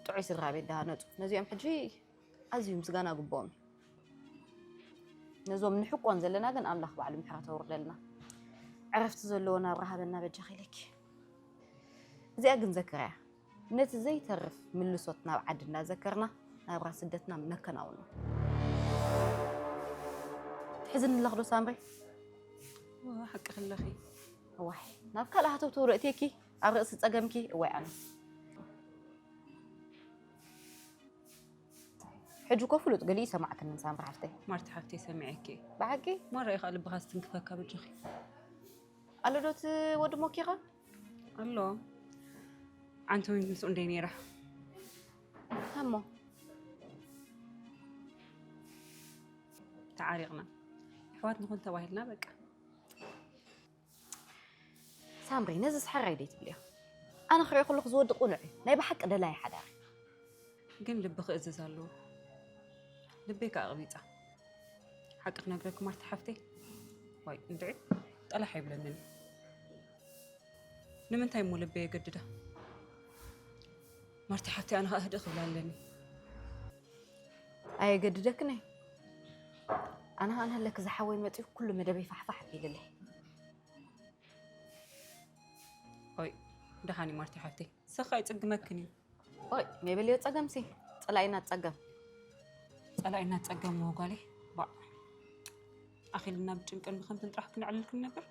ጥዑይ ስድራ ቤት ደሃነጹ። ነዚኦም ሕጂ ኣዝዩ ምስጋና ግብኦም እዩ። ነዞም ንሕቆን ዘለና ግን ኣምላኽ ባዕሉ ምሕረት ኣውርደልና። ዕረፍቲ ዘለዎ ናብራ ሃበና በጃኺ ኢለኪ። እዚኣ ግን ዘክርያ፣ ነቲ ዘይተርፍ ምልሶት ናብ ዓዲ እንዳዘከርና ናብራ ስደትና ነከናውኖ። ትሕዝኒ ኣለኺ ዶ ሳምሪ? ዋ፣ ሓቂ ከለኺ። እዋይ፣ ናብ ካልእ ሃተውተው ዶ እትየኪ ኣብ ርእሲ ጸገምኪ? እዋይ ኣነ። ሕጂ እኮ ፍሉጥ ገሊኡ ይሰማዕክኒ ሳምሪ ሓፍተይ። ማርቲ ሓፍተይ ሰሚዐኪ። ብሓቂ? ማራ ኢኻ ልብኻ ዝትንክፈካ በጃኺ። ኣሎ ዶ እቲ ወዲ ሞኪኻ? ኣሎ። ዓንተ ወይን ምስኡ እንደይ ነይራ። እሞ ተዓሪቕና። ኣሕዋት ንኹን ተባሂልና በቃ። ሳምሪ፣ ነዚ ስሓራይ ደይ ትብልዮ? ኣነ ክሪኦ ከለኹ ዝወዲ ቁኑዕ እዩ። ናይ ብሓቂ ደላይ ሓዳር። ግን ልቢ ክእዝዝ ኣለዎ። ልበይ ከኣ ኣቕቢጻ። ሓቂ ክነግረኪ ማርቲ ሓፍተይ። ዋይ፣ እንድዒ ጠላሕ ኣይብለንን እዩ። ንምንታይ እሞ ልበይ የገድዳ? ማርቲ ሓፍተይ ኣነ ከኣ ህድእ ክብላ ኣለኒ። ኣየገድደክን እዩ። ኣነ ከኣ ንህለክ ዝሓወይ መጺኡ ኩሉ መደበይ ፋሕፋሕ ኣቢልለይ። ኦይ፣ ደሓን እዩ ማርቲ ሓፍተይ። ሰኻ ይጽግመክን እዩ። ኦይ፣ ሜበልዮ ጸገምሲ። ጸላኢና ጸገም። ጸላኢና ጸገም ጓለይ። ባዕ። ኣኺልና ብጭንቅን ብኸምትን ጥራሕ ክነዕልል ክንነብር።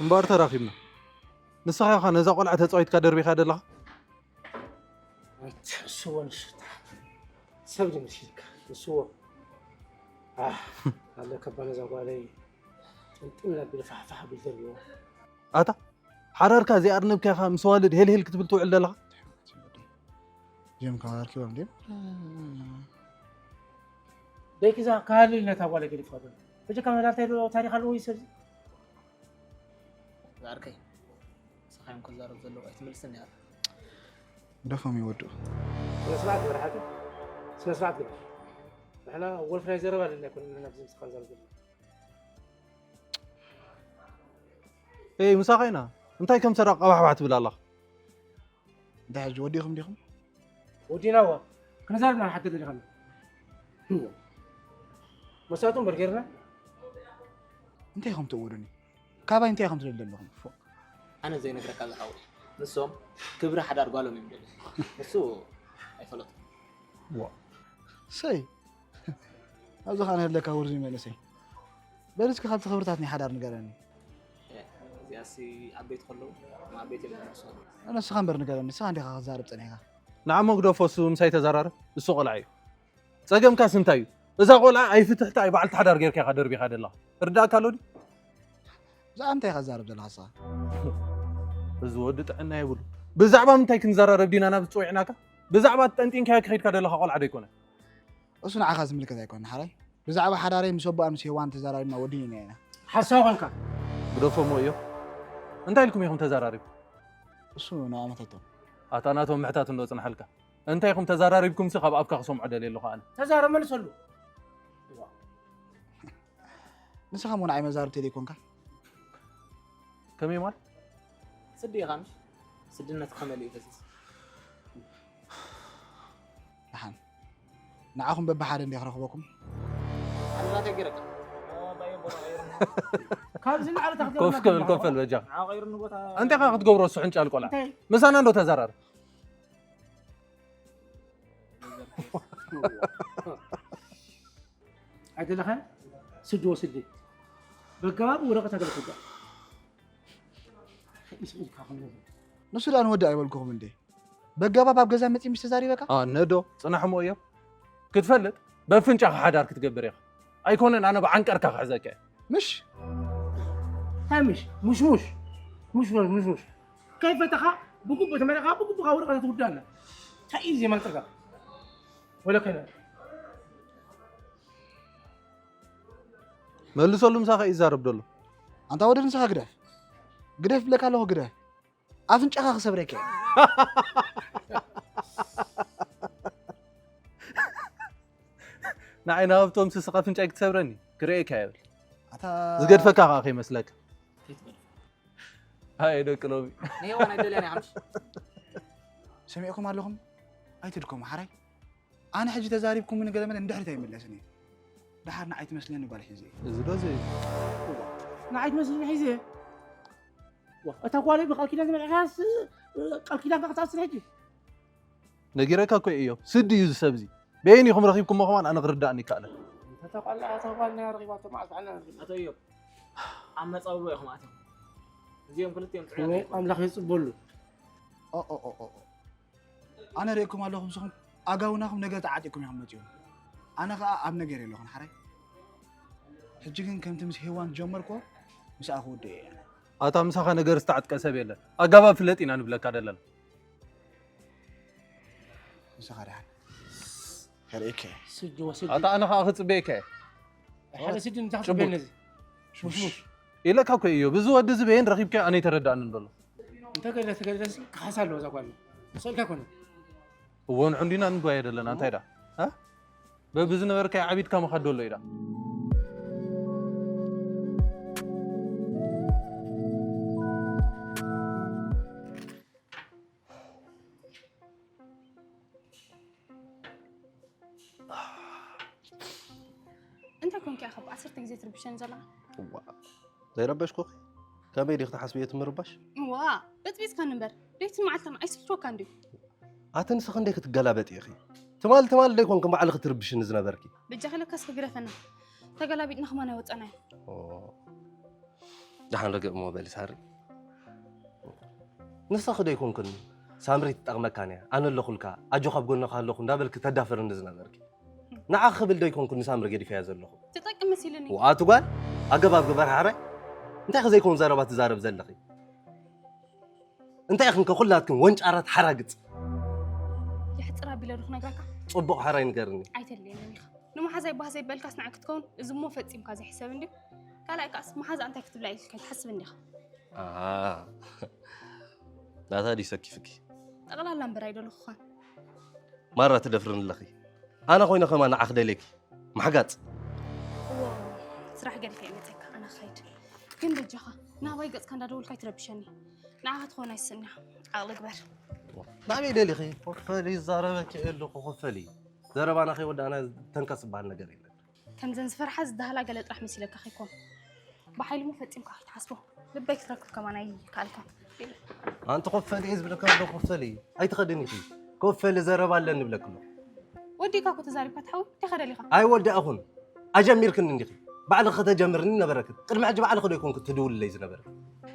እምበኣር ተራኺብና። ንስኻ ኢኻ ነዛ ቆልዓ ተጻዊትካ ደርቢኻ ዘለኻ። ኣይትሕስዎ ንሱ። ሰብ ድምሲልካ ንስዎ። ኣህ፣ ኣለካ እባ ነዛ ጓለይ ጥምጥም ኣቢሉ ፋሕፋሕ ኣቢሉ ደርቢዎ። ኣታ ሓዳርካ ዘይኣርነብካ ኢኻ ምስ ዋልድ ሄልሄል ክትብል ትውዕል ዘለኻ። ጀም ካርኪ ወምዴ ደቂዛ ካህልል ነታ ጓለ ገዲፍካ ዘሎ በጀካ መላልታይ ዶ ታሪኽ ኣለዎ እዩ ሰብዚ ዝዓርከይ ንስኻ እዮም ክዛረብ ዘለዎ ኣይትመልስን ኢኻ ደፎም ይወዱ ስነስርዓት ግበር ሓቂ ስነስርዓት ግበር ንሕና ወልፍ ናይ ዘረባ ለና ኣይኮነ ንሕና ብዚ ምስኻ ንዛረብ ዘለና ኤይ ምሳኻ ኢና እንታይ ከም ሰራቕ ቀባሕባሕ ትብል ኣለኻ እንታይ ሕጂ ወዲኹም ዲኹም ወዲናዋ ክንዛረብ ኢና ሓቂ ደሊኻና መሳቱ እምበር ጌርና እንታይ ኢኹም ትእውዱኒ ካባይ እንታይ ኢኹም ትደሊ ኣለኹም ፎእ ኣነ ዘይነግረካ ዝሓወይ ንሶም ክብሪ ሓዳር ጓሎም እዮም ደሊ ንሱ ኣይፈለጡ ዋ ሰይ ኣብዚ ኸዓ ንህለካ ውርዙይ መንእሰይ በል እስኪ ካብቲ ክብርታት ናይ ሓዳር ንገረኒ እዚኣሲ ዓበይቲ ከለዉ ንዓበይቲ እዮም ዝመልሱ ንስኻ እምበር ንገረኒ ንስኻ እንዲኻ ክትዛረብ ጸኒሕካ ንዓሞ ግደፎ እሱ ምሳይ ተዘራረብ እሱ ቆልዓ እዩ ጸገምካስ እንታይ እዩ እዛ ቆልዓ ኣይፍትሕቲ ኣይ በዓልቲ ሓዳር ጌርካ ኢኻ ደርቢኻ ደለኻ ርዳእካ ኣሎ ድዩ ብዛዕባ እንታይ ኢኻ ትዛረብ ዘለኻ ንስኻ እዚ ወዲ ጥዕና የብሉ ብዛዕባ ምንታይ ክንዘራረብ ዲና ናብ ዝፅውዕናካ ብዛዕባ ጠንጢንካዮ ክኸድካ ዘለኻ ቆልዓ ዶ ኣይኮነ እሱ ንዓኻ ዝምልከት ኣይኮነ ሓራይ ብዛዕባ ሓዳረይ ምስ ኣቦኣ ምስ ሄዋን ተዘራሪብና ወዲኒና ኢና ሓሳብ ኮንካ ግደፎሞ እዮ እንታይ ኢልኩም ኢኹም ተዘራሪብ እሱ ንዕኦም ሕተቶም ኣታ ናቶም ምሕታት እንዶ ፅንሓልካ እንታይ ኢኹም ተዘራሪብኩምሲ ካብ ኣፍካ ክሰምዖ ደልየ ኣለኹ ኣነ ተዛረብ መልሰሉ ንስኻ ሞ ንዓይ መዛርብ ተደይ ኮንካ ከመይ ማለት ስዲ ኢኻ ምሽ ስድነት ከመል እዩ ፈሲስ ደሓን ንዓኹም በብሓደ እንደ ክረኽበኩም ኣላተ ገረካ ካብዚ ንዓለ ኮፍ ከብል ኮፈል በጃ ቀይርኒ ቦታ እንታይ ኻ ክትገብሮ እሱ ሕንጫል ቆልዓ ምሳና እንዶ ተዘራርብ ኣይደለኻን ስዲ ወስዲ በገባብ ወረቐት ኣገለክጋ ንሱ ደኣ ንወዲ ኣይበልኩኹም እንዴ በገባብ ኣብ ገዛ መፂ ምሽ ተዛሪበካ ነዶ ፅናሕሞ እዮም ክትፈልጥ በፍንጫኻ ሓዳር ክትገብር ኢኻ ኣይኮነን ኣነ ብዓንቀርካ ክሕዘካ ምሽ እንታይ ምሽ ሙሽሙሽ ሙሽሙሽ ሙሽሙሽ ከይፈተኻ ብግቡእ ተመሪኻ ብግቡእ ካብ ወረቐት ትውዳእ ኣላ እንታይ እዩ ዜማንጥርካ ወለከነ መልሰሉ፣ ምሳኻ እዩ ዝዛረብ ዘሎ። ኣንታ ወደ ንስኻ ግደፍ። ግደፍ ብለካ ኣለኹ፣ ግደፍ። ኣፍንጫኻ ክሰብረካ እየ። ንዓይ ናብ ሃብቶም ስስኻ ኣፍንጫይ ክትሰብረኒ ክርእየካ የብል። ኣታ ዝገድፈካ ከዓ ከይመስለካ። ኣይ ደቂ ሎሚ። ንሄዋን ኣይደልያን እየ ሓምሽ። ሰሚዕኩም ኣለኹም? ኣይትድከሙ ሓራይ። ኣነ ሕጂ ተዛሪብኩም ንገለ መለ ንድሕሪት ኣይምለስን እየ። ደሓር ንዓይ ትመስለኒ ጓል ሒዘ እየ። እዚ ዶ እዚ? ንዓይ ትመስለኒ ሒዘ እየ። ዋ፣ እታ ጓለይ ብቃል ኪዳን ተመርዒኻስ፣ ቃል ኪዳንካ ክትኣስር ሕጂ? ነጊረካ እኮ እየ። ስዲ እዩ እዚ ሰብ እዚ። በየን ኢኹም ረኺብኩሞ ከማን ኣነ ክርዳእኒ ይከኣለ። እታ ጓል፣ እታ ጓል ናይ ረኺባቶ መዓልቲ ዓና ረኺባ። ኣቶ እዮብ፣ ኣብ መጻብቦ ኢኹም ኣትዮም። እዚኦም ክልቲኦም ጥዑያት እሞ ኣይኮኑን። ኣምላኽ ይጽበሉ። ኦ፣ ኦ፣ ኦ፣ ኦ፣ ኦ። ኣነ ርእየኩም ኣለኹ፣ ምስኹም ኣጋውናኹም ነገር ተዓጢኩም ኢኹም መጺኹም። ኣነ ኸኣ ኣብ ነገር የለኹን ሓራይ። ሕጂ ግን ከምቲ ምስ ሄዋን ዝጀመርኩዎ ምስኣ ክውድእ እየ ኣነ። ኣታ ምሳኻ ነገር ዝተዓጥቀ ሰብ የለን። ኣጋባብ ፍለጥ ኢና ንብለካ ዘለና። ንስኻ ደሓን ከርእየካ እየ። ስዲ ወስዲ። ኣታ ኣነ ኸኣ ክጽበየካ እየ። ሓደ ስዲ እንታይ ጭቡጥ። ክትጽበየኒ እዚ? ሙሽሙሽ። ኢለካ እኮ እዩ። ብዚ ወዲ እዚ በየን ረኺብካዮ ኣነ ኣይተረዳእንን ዘሎ። እንተ ገለ ተገለሲ ክሓሳ ኣለዎ እዛ ጓል። ስእልካ ኣይኮነን። እዎ ንዑ እንዲና ንጓየ ዘለና እንታይ ዳ? እ? በብዝነበርካዮ ዓቢድካ ምኻድ ዶ ኣሎ ኢዳ? እንታይ ኮንኪ ኢኻ ብዓሰርተ ግዜ ትርብሸኒ ዘለኻ? እዋ፣ ዘይረበሽኩኺ? ከመይ ዲኺ ትሓስብዮ እቲ ምርባሽ? እዋ፣ በጽቢጽካኒ እምበር፣ ለይትን መዓልትን ኣይስልችወካን ድዩ? ኣቲ ንስኺ እንዴ ክትገላበጢ ኢኺ? ትማል ትማል ዶ ኣይኮንክን ባዕልኺ ትርብሽኒ ዝነበርኪ? በጃኺ ለካስ ግደፈና። ተገላቢጥና ከማን ኣይወጸናዮ። ኦ። ደሓን ርግእ እሞ በሊ ሳሪ። ንስኺ ዶ ኣይኮንክን ሳምሪ ትጠቕመካን እያ፣ ኣነ ኣለኹልካ፣ ኣጆኻ ኣብ ጎንኻ ኣለኹ እንዳበልኪ ተዳፍርኒ ዝነበርኪ? ንዓኺ ክብል ዶ ኣይኮንኩን ንሳምሪ ገዲፈያ ዘለኹ? ትጠቅም መሲልኒ። ዋኣ፣ እቲ ጓል ኣገባብ ግበር ሓራይ። እንታይ ከ ዘይኮን ዘረባ ትዛረብ ዘለኺ? እንታይ ኢኽን ከ ኩላትክን ወንጫራት ሓራግጽ? የሕጽር ኣቢለ ዶ ክነግረካ? ጽቡቕ ሓራይ ንገርኒ። ኣይተድልየንን ኢኻ። ንመሓዛይ ባህ ዘይበልካስ ንዓይ ክትከውን፣ እዚ እሞ ፈጺምካ ዘይሕሰብ እንድዩ። ካልኣይ ከኣስ መሓዛ እንታይ ክትብላ ኢልካ ኣይትሓስብን ዲኻ? ኣሃ። ናታ ድዩ ሰኪፍኪ? ጠቕላላ እምበር ኣይደለኹኻን። ማራ ትደፍርኒ ኣለኺ። ኣነ ኮይነ ከማን ንዓኺ ደልየኪ። ማሕጋጽ። እዎ፣ ስራሕ ገዲፈ እየ መጺአካ፣ ኣነ ክኸይድ። ግን በጃኻ፣ ናባይ ገጽካ እንዳደወልካ ኣይትረብሸኒ። ንዓኻ ትኸውን ኣይስእንያ። ዓቕሊ ግበር። ናበይ ደሊኺ? ኮፈሊ ይዛረበኪ እየ ኣለኹ፣ ኮፈሊ። ዘረባና ከይወዳእና ተንከስ ዝበሃል ነገር የለን። ከምዘን ዝፈርሓ ዝደሃላ ገለ ጥራሕ መሲለካ ከይኮን። ብሓይሊ እሞ ፈጺምካ ከይትሓስቦ። ልበይ ክትረክብ ከማን ኣይከኣልካን። ኣንቲ ኮፈሊ እየ ዝብለካ ኣሎ፣ ኮፈሊ። ኣይትኸድን ኢኺ። ኮፈሊ ዘረባ ኣለኒ እብለኪ ኣሎ። ወዲእካ እኮ ተዛሪብካ ትሓዊ፣ እንታይ ከደሊኻ? ኣይወዳእኹን። ኣጀሚርክኒ እንዲኺ። ባዕልኺ ከተጀምርኒ ነበረኪ። ቅድሚ ሕጂ ባዕልኺ ዶ ይኮንኩ ትድውልለይ ዝነበረ?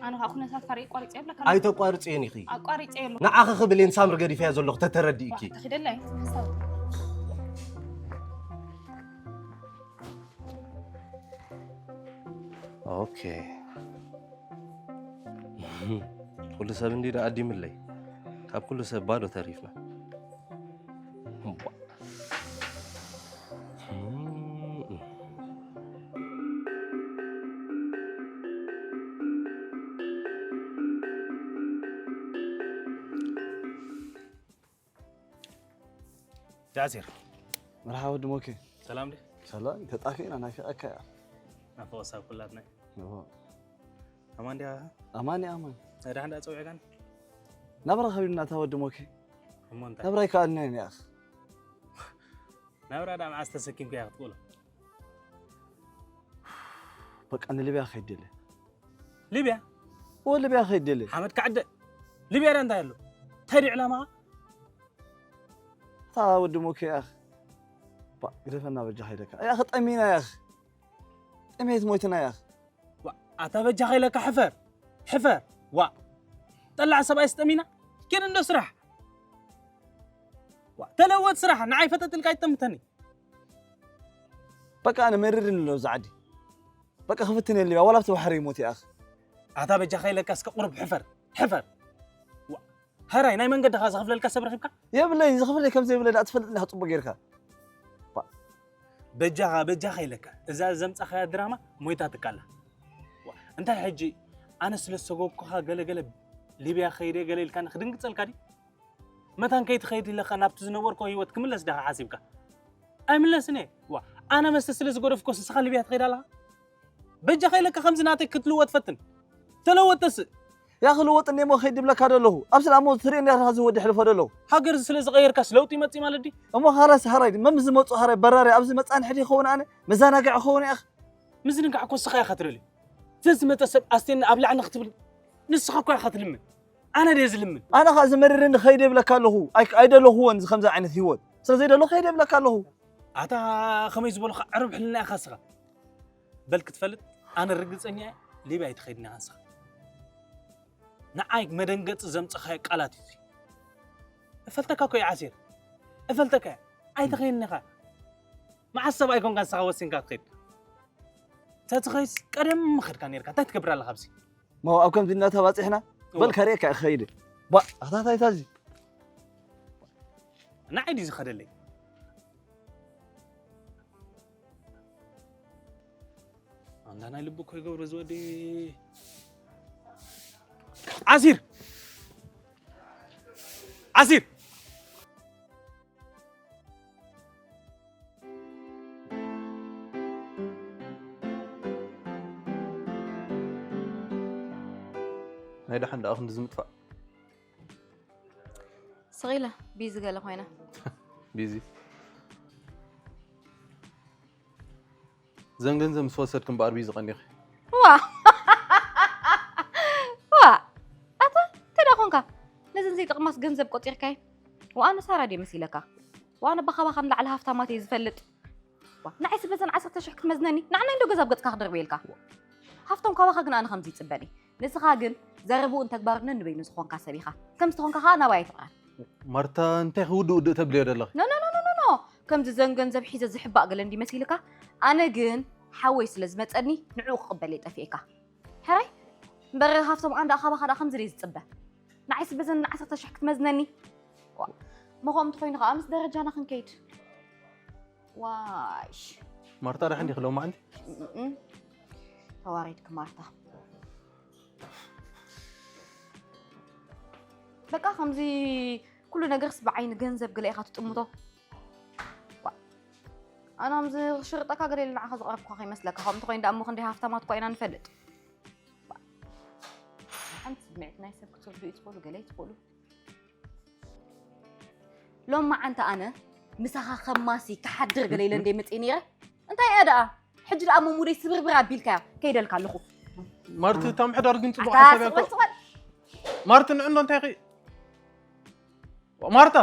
ኣነ ከዓ ኩነታትካ ርእየ ቋሪፀ ይብለካ ኣለኹ። ኣይተቋርፅየን ኢኺ። ኣቋሪፀ የሎ። ንዓኺ ክብል እየ ንሳምሪ ገዲፈያ ዘለኹ ተተረዲእኪ። ዋ፣ ተኺደላ እየ። ሓሳብ። ኦኬ። ኩሉ ሰብ እንዲ ደኣ ኣዲምለይ። ካብ ኩሉ ሰብ ባዶ ተሪፍና። እምቧ። ያሲር። መርሓባ ወዲ ሞኬ። ሰላም ድዩ? ሰላም፣ ተጣፊእና ናፊቐካ እያ። ናፍቖት ሳብ ኩላትና እዩ። እዎ። ኣማን ድያ? ኣማን እያ፣ ኣማን። ናይ ደሓን ደኣ ጸዊዕካኒ? ናብራ ከቢድና እታ ወዲ ሞኬ። እሞ እንታይ? ናብራ ኣይከኣልናዮን እያ። ናብራ ደኣ መዓስ ተሰኪምካያ ክትክእሎ? በቃ ንሊብያ ከይድ ደለ። ሊብያ? እዎ፣ ሊብያ ከይድ ደለ። ሓመድ ከዕደ። ሊብያ ደኣ እንታይ ኣሎ? እንታይ ድዩ ዕላማኻ? እታ ወዲ ሞኬ ያኽ። ባ፣ ግደፈና በጃኻ ኢለካ። ያኽ ጠሚና ያኽ። ጥሜት ሞይትና ያኽ። ዋ፣ ኣታ በጃኻ ኢለካ ሕፈር። ሕፈር። ዋ። ጠላዕ ሰብኣይስ ጠሚና? ኪድ እንዶ ስራሕ። ዋ፣ ተለወጥ ስራሕ። ንዓይ ፈጠጥ ኢልካ ኣይትጠምተኒ። በቃ ኣነ መሪርኒ ኣሎ እዚ ዓዲ። በቃ ክፍትን የለ፣ ዋላ ኣብቲ ባሕሪ ይሞት ያኽ። ኣታ በጃኻ ኢለካ እስከ ቁሩብ ሕፈር። ሕፈር። ዋ፣ ሀራይ ናይ መንገድኻ ዘኽፍለልካ ሰብ ረኺብካ? የብለይን፣ ዘኽፍለይ ከም ዘይብለ ደኣ ትፈልጥ ኣለኻ ጽቡቕ ጌርካ። ባ-፣ በጃኻ በጃኻ ኢለካ፣ እዛ ዘምጻኻያ ድራማ ሞይታ ትካላ። ዋ፣ እንታይ ሕጂ ኣነ ስለ ዝሰጎግኩኻ ገለ ገለ ሊብያ ከይደ ገለ ኢልካኒ ክድንግጸልካ ድዩ? መታን ከይትኸይድ ኢለካ ናብቲ ዝነበርኮ ህይወት ክምለስ ዳኻ ሓሲብካ? ኣይምለስን እየ። ዋ፣ ኣነ መስተ ስለ ዝገደፍኮስ ንስኻ ሊብያ ትኸይድ ኣለኻ? በጃኻ ኢለካ ከምዚ ናተይ ክትልወጥ ፈትን። ተለወጥ ተስእ። ያ ክልወጥ እኔ እሞ ከይድ ይብለካ ደለኹ። ኣብ ስላ እሞ ትርእየኒ ኢኻ እዚ ወዲ ሕልፎ ደለኹ። ሃገር ስለ ዝቐየርካስ ለውጢ ይመጽእ ማለት ድዩ? እሞ ኻራስ ሃራይ መም ዝመጹ ሃራይ በራሪ ኣብዚ መጻንሕቲ ይኸውን ኣነ መዘናግዒ ክኸውን እየ። ምዝንጋዕ እኮ ንስኻ ኢኻ ትደልዮ። ዘዝመጸ ሰብ ኣስቴና ኣብ ላዕሊ ክትብል ንስኻ እኮ ኢኻ ትልምን። ኣነ ድየ ዝልምን? ኣነ ኸኣ እዚ መሪርኒ ከይደ ይብለካ ኣለኹ። ኣይ-፣ ኣይደለኹዎን እዚ ከምዚ ዓይነት ህይወት። ስለ ዘይደለኹ ከይደ ይብለካ ኣለኹ። ኣታ ኸመይ ዝበሉኻ ዕሩብ ሕልና ኢኻ ንስኻ። በል ክትፈልጥ ኣነ ርግጸኛ እየ፣ ሊብያ ኣይትኸይድን ኢኻ ንስኻ። ንዓይ መደንገጺ ዘምጸኻዮ ቃላት እዩ እዚ። እፈልጠካ እኮ እየ ዓሲር። እፈልጠካ እየ። ኣይትኸይድን ኢኻ። መዓስ ሰብኣይ ኮንካ ንስኻ ወሲንካ ትኸይድ? ተትኸይድስ ቀደም ምኸድካ ኔርካ። እንታይ ትገብር ኣለኻ ኣብዚ? ሞ ኣብ ከምዚ እናተባጺሕና? እወ። በል ከርእየካ እየ ክኸይድ። ባ፣ ኣታ እንታይ እታ እዚ? ንዓይ ድዩ ዝኸደለይ? ኣንታ ናይ ልቢ እኮ ይገብሮ እዚ ወዲ። ዓሲር! ዓሲር! ናይ ደሓን ደኣ ክንዲ ዝምጥፋእ። ስቕ ኢለ ቢዚ ገለ ኮይነ። ቢዚ። ዘን ገንዘብ ምስ ወሰድክ እምበኣር ቢዚ ቀኒኺ። ዋ! ዋ! ኣታ እንታይ ደኣ ኮንካ? ነዘን ዘይጠቕማስ ገንዘብ ቆጺርካየን? ወኣነ ሳራ ድየ መሲለካ? ወኣነ ባኻ ባኻ ንላዕሊ ሃፍታማት እየ ዝፈልጥ። ዋ፣ ንዓይስ በዘን ዓሰርተ ሽሕ ክትመዝነኒ? ንዓናይ እንዶ ገዛ ኣብ ገጽካ ክደርብየልካ። ሃፍቶም ካባኻ ግን ኣነ ከምዚ ይጽበኒ። ንስኻ ግን ዘረብኡን ተግባሩን ነንበይኑ ዝኾንካ ሰብ ኢኻ። ከም ዝተኾንካ ኸኣ ናባይ ኣይትቕረብ። ማርታ፣ እንታይ ክውድእ ውድእ ተብልዮ ዘለኺ? ኖ፣ ኖ፣ ኖ፣ ኖ፣ ኖ፣ ኖ። ከምዚ ዘን ገንዘብ ሒዘ ዝሕባእ ገለ እንዲ መሲልካ? ኣነ ግን ሓወይ ስለ ዝመጸኒ ንዕኡ ክቕበል እየ ጠፊኤካ። ሕራይ እምበር ሃፍቶም ኣንዳ ካባኻ ደኣ ከምዚ ድየ ዝጽበ? ንዓይስ በዘን ዓሰርተ ሽሕ ክትመዝነኒ? ዋ፣ መኸም እንተኾይኑ ኸኣ ምስ ደረጃና ክንከይድ። ዋሽ። ማርታ ደሓን ዲኺ ሎማዓንቲ? እም፣ ተዋሪድኪ ማርታ። በቃ ከምዚ ኩሉ ነገርስ ብዓይኒ ገንዘብ ገለ ኢኻ ትጥምቶ። ዋ። ኣነ ከምዚ ክሽርጠካ ገለ ኢለ ንዓኻ ዝቐረብኩኻ ከይመስለካ። ከምኡ እንተኾይኑ ደኣ እሞ ክንደይ ሃፍታማት እኳ ኢና ንፈልጥ። ዋ። ሓንቲ ስምዒት ናይ ሰብ ክትርድኡ ትኽእሉ፣ ገለ ኣይትኽእሉ። ሎማዓንቲ ኣነ ምሳኻ ከማሲ ክሓድር ገለ ኢለ እንደ መጽእ ነይረ። እንታይ እያ ደኣ? ሕጂ ደኣ እሞ ሙደይ ስብርብር ኣቢልካያ። ከይደልካ ኣለኹ። ማርቲ፣ እታ ምሕዳር ግን ጽቡቕ ኣታ ሓሳብ እያ ስቕ በል፣ እኮ። ስቕ በል። ማርቲ፣ ንዕኖ እንታይ ኺ-? ማርታ!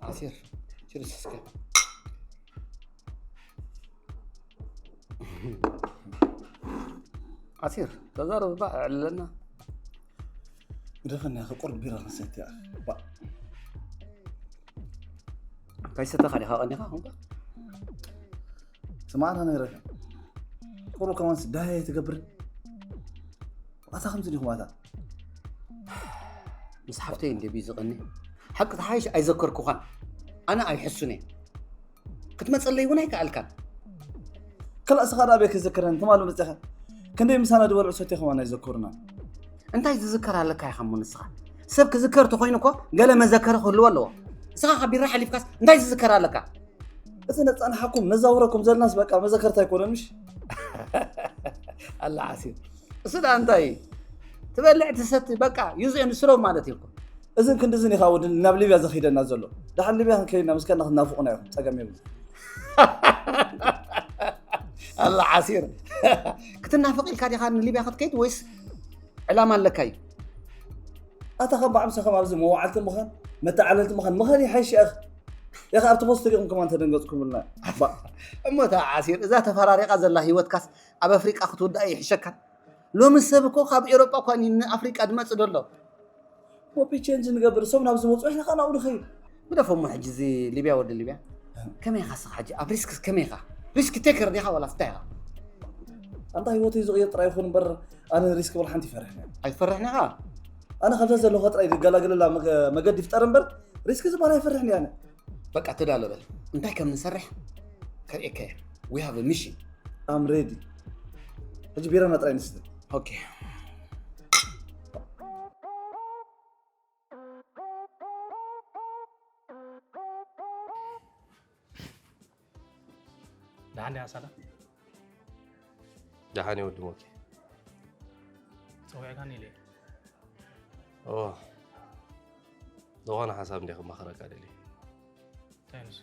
ዓሲር፣ ችርስ እስከ። ዓሲር፣ ተዛረብ እባ፣ ኣዕልለና። ግደፈና፣ ቁሩብ ቢራ ክንሰቲ እያ። ባ-፣ እንታይ ሰተኻ ዲኻ ቀኒኻ ኾንካ? ስማዕና ነይረ። ቁሩብ ከማንስ ዳህያ ኣይትገብርን? ኣታ ከምዚ ዲኹም ኣታ? ምስ ሓፍተይ እንደ ቢዚ ቀኒ። ሓቂ ተሓይሽ ኣይዘከርኩኻን። ኣነ ኣይሕሱን እየ። ክትመጸለይ እውን ኣይከኣልካን። ከላእ ስኻ ደኣ ኣበይ ክዝክረን? ትማሊ መጺኻ ክንደይ ምሳና ዝበልዑ ሰትዩ ከማን ኣይዘከሩና። እንታይ ዝዝከር ኣለካ ኢኻ እሞ ንስኻ? ሰብ ክዝከር ተኾይኑ እኮ ገለ መዘከሪ ክህልዎ ኣለዎ። ንስኻ ካብ ቢራ ሓሊፍካስ እንታይ ዝዝከር ኣለካ? እቲ ነጻንሓኩም ነዛውረኩም ዘለናስ በቃ መዘከርታ ኣይኮነን ምሽ? ኣላ ዓሲር። እሱ ደኣ እንታይ? ትበልዕ ትሰቲ በቃ use and throw ማለት እዩ እኮ። እዝን ክንድዝን ኢኻ ወዲ ናብ ሊብያ ዘኺደና ዘሎ። ደሓን ሊብያ ክንከይድና ምስካና ክትናፍቑና ኢኹም። ጸገም የብሉ። ኣላ ዓሲር። ክትናፍቕ ኢልካ ዲኻ ንሊብያ ክትከይድ ወይስ ዕላማ ኣለካ እዩ? ኣታ ከም ብዓምሰ ከም ኣብዚ መዋዕልቲ ምዃን፣ መተዓለልቲ ምዃን፣ ምዃን ይሓይሽ እኽ። ኢኻ ኣብቲ ፖስት ሪኢኹም ከማን ተደንገጽኩምልና። ባ-፣ እሞ እታ ዓሲር፣ እዛ ተፈራሪቓ ዘላ ህይወትካስ ኣብ ኣፍሪቃ ክትውድኣ ይሕሸካን? ሎሚ ሰብ እኮ ካብ ኤውሮጳ እኳ ንኣፍሪቃ ድመጽእ ደሎ። ኮፒ ቼንጅ ንገብር፣ እሶም ናብ ዝመጹ፣ ንሕና ከኣ ናብኡ ንኸይድ። ግደፎ እሞ ሕጂ እዚ ሊብያ ወዲ ሊብያ። ከመይ ኢኻ ስኻ ሕጂ? ኣብ ሪስክ ከመይ ኢኻ? ሪስክ ቴከር ዲኻ ዋላስ እንታይ ኢኻ? ኣንታ ህይወተይ ዝቕይር ጥራይ ይኹን እምበር ኣነ ሪስክ ወላ ሓንቲ ይፈርሕን እየ። ኣይትፈርሕን ኢኻ? ኣነ ካብዛ ዘለኹዋ ጥራይ ዝገላገለላ መገ- መገዲ ይፍጠር እምበር ሪስክ ዝበሃል ኣይፈርሕን እየ ኣነ። በቃ ተዳሎ በል። እንታይ ከም ንሰርሕ ከርእየካ እየ። We have a mission. I'm ready. ሕጂ ቢራና ጥራይ ንስተ። Okay. ደሓን ዲኻ ሳላ? ደሓን እየ ወዲ ሞኬ። ጸዊዕካኒ ኢለ እየ። ኦ፣ ዝኾነ ሓሳብ እንደ ክመኽረካ ደልየ። እንታይ ንሱ?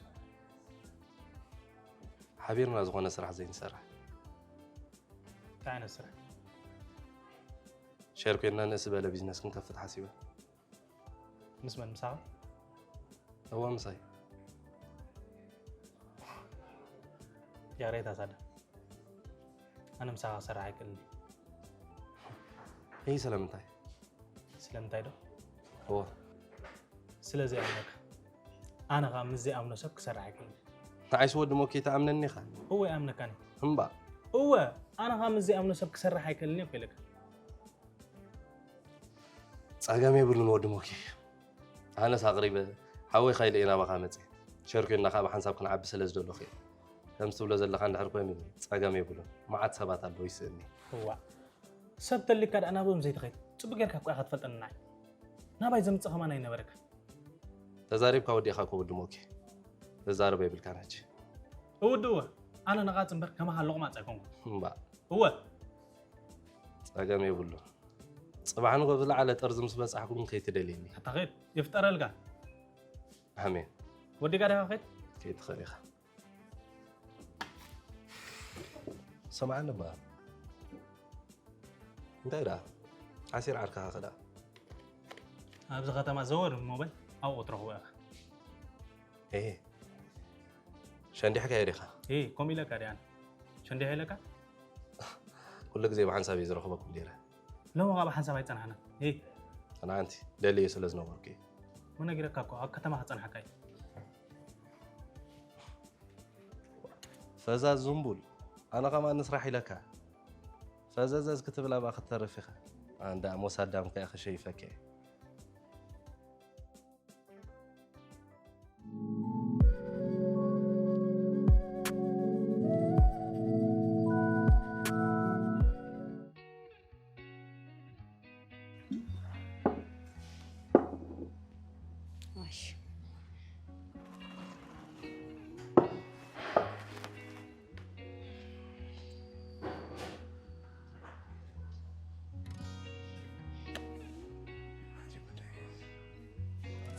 ሓቢርና ዝኾነ ስራሕ ዘይንሰርሕ። እንታይ ዓይነት ስራሕ? ሸር ኮይንና ንእስ ዝበለ ቢዝነስ ክንከፍት ሓሲበ። ምስ መን ምሳኻ? እዋ ምሳይ። ያሬት ኣሳዳ ኣነ ምሳኻ ክሰርሕ ኣይክእልን። ይህ ስለምንታይ? ስለምንታይ ዶ? እዋ ስለ ዘይኣምነካ። ኣነ ኸዓ ምስ ዘይኣምኖ ሰብ ክሰርሕ ኣይክእልን። ንዓይስ ወዲ ሞኬ ትኣምነኒ ኢኻ? እወ ይኣምነካኒ። እምባ። እወ ኣነ ኸዓ ምስ ዘይኣምኖ ሰብ ክሰርሕ ኣይክእልን እየ እኮ ኢለካ። ጸገም የብሉን ወዲ ሞኬ። ኣነስ ኣቕሪበ ሓወይ ካይለ ናባኻ መጽእ። ሸር ኮይንና ካብ ሓንሳብ ክንዓቢ ስለ ዝደለኹ እየ። ከምዚ ትብሎ ዘለኻ እንድሕር ኮይኑ ጸገም የብሉን። መዓት ሰባት ኣለዉ ይስእኒ። እዋ ሰብ ተሊካ ደኣ ናብኦም ዘይትኸይድ ጽቡቅ ጌርካ እኮ ኢኻ ትፈልጠኒ ንዓይ ናባይ ዘምጽእ ከማን ኣይነበረካ ተዛሪብካ ወዲእኻ እኮ ወዲ ሞኬ ተዛረብ የብልካን ሕጂ እውድእወ ኣነ ነቓጽ እምበር ከማኻ ሎቕማጽ ኣይኮንኩ እምባ እወ ጸገም የብሉን ጽባሕ ንጎ ዝለዓለ ጠርዚ ምስ በጻሕኩ ግን ከይትደልየኒ ኣታ ኸይድ ይፍጠረልካ ኣሜን ወዲጋ ዲኻ ኸይድ ከይትኽእል ኢኻ ስምዓኒ እባ እንታይ ደኣ ዓሲር ዓርክኻ ከ ደኣ ኣብዚ ከተማ ዘወር ሞባይል ኣብኡ ትረኽቦ ኢኻ እሄ ሸንዲሕካዮ ዲኻ እሄ ከምኡ ኢለካ ድኣን ሸንዲሕ ኢለካ ኩሉ ግዜ ብሓንሳብ እየ ዝረኽበኩም ነይረ ሎሚ ካብ ሓንሳብ ኣይጸናሕና እሄ ኣንዓንቲ ደልየ ስለ ዝነበርኩ እየ ምነጊረካ እኮ ኣብ ከተማ ክጸንሓካ እዩ ፈዛዝ ዝንቡል ኣነ ከማን ንስራሕ ኢለካ ፈዘዘዝ ክትብል ኣብኣ ክትተርፍ ኢኻ ኣንዳ ሞሳዳምካ ኢኺ ሸይፈከ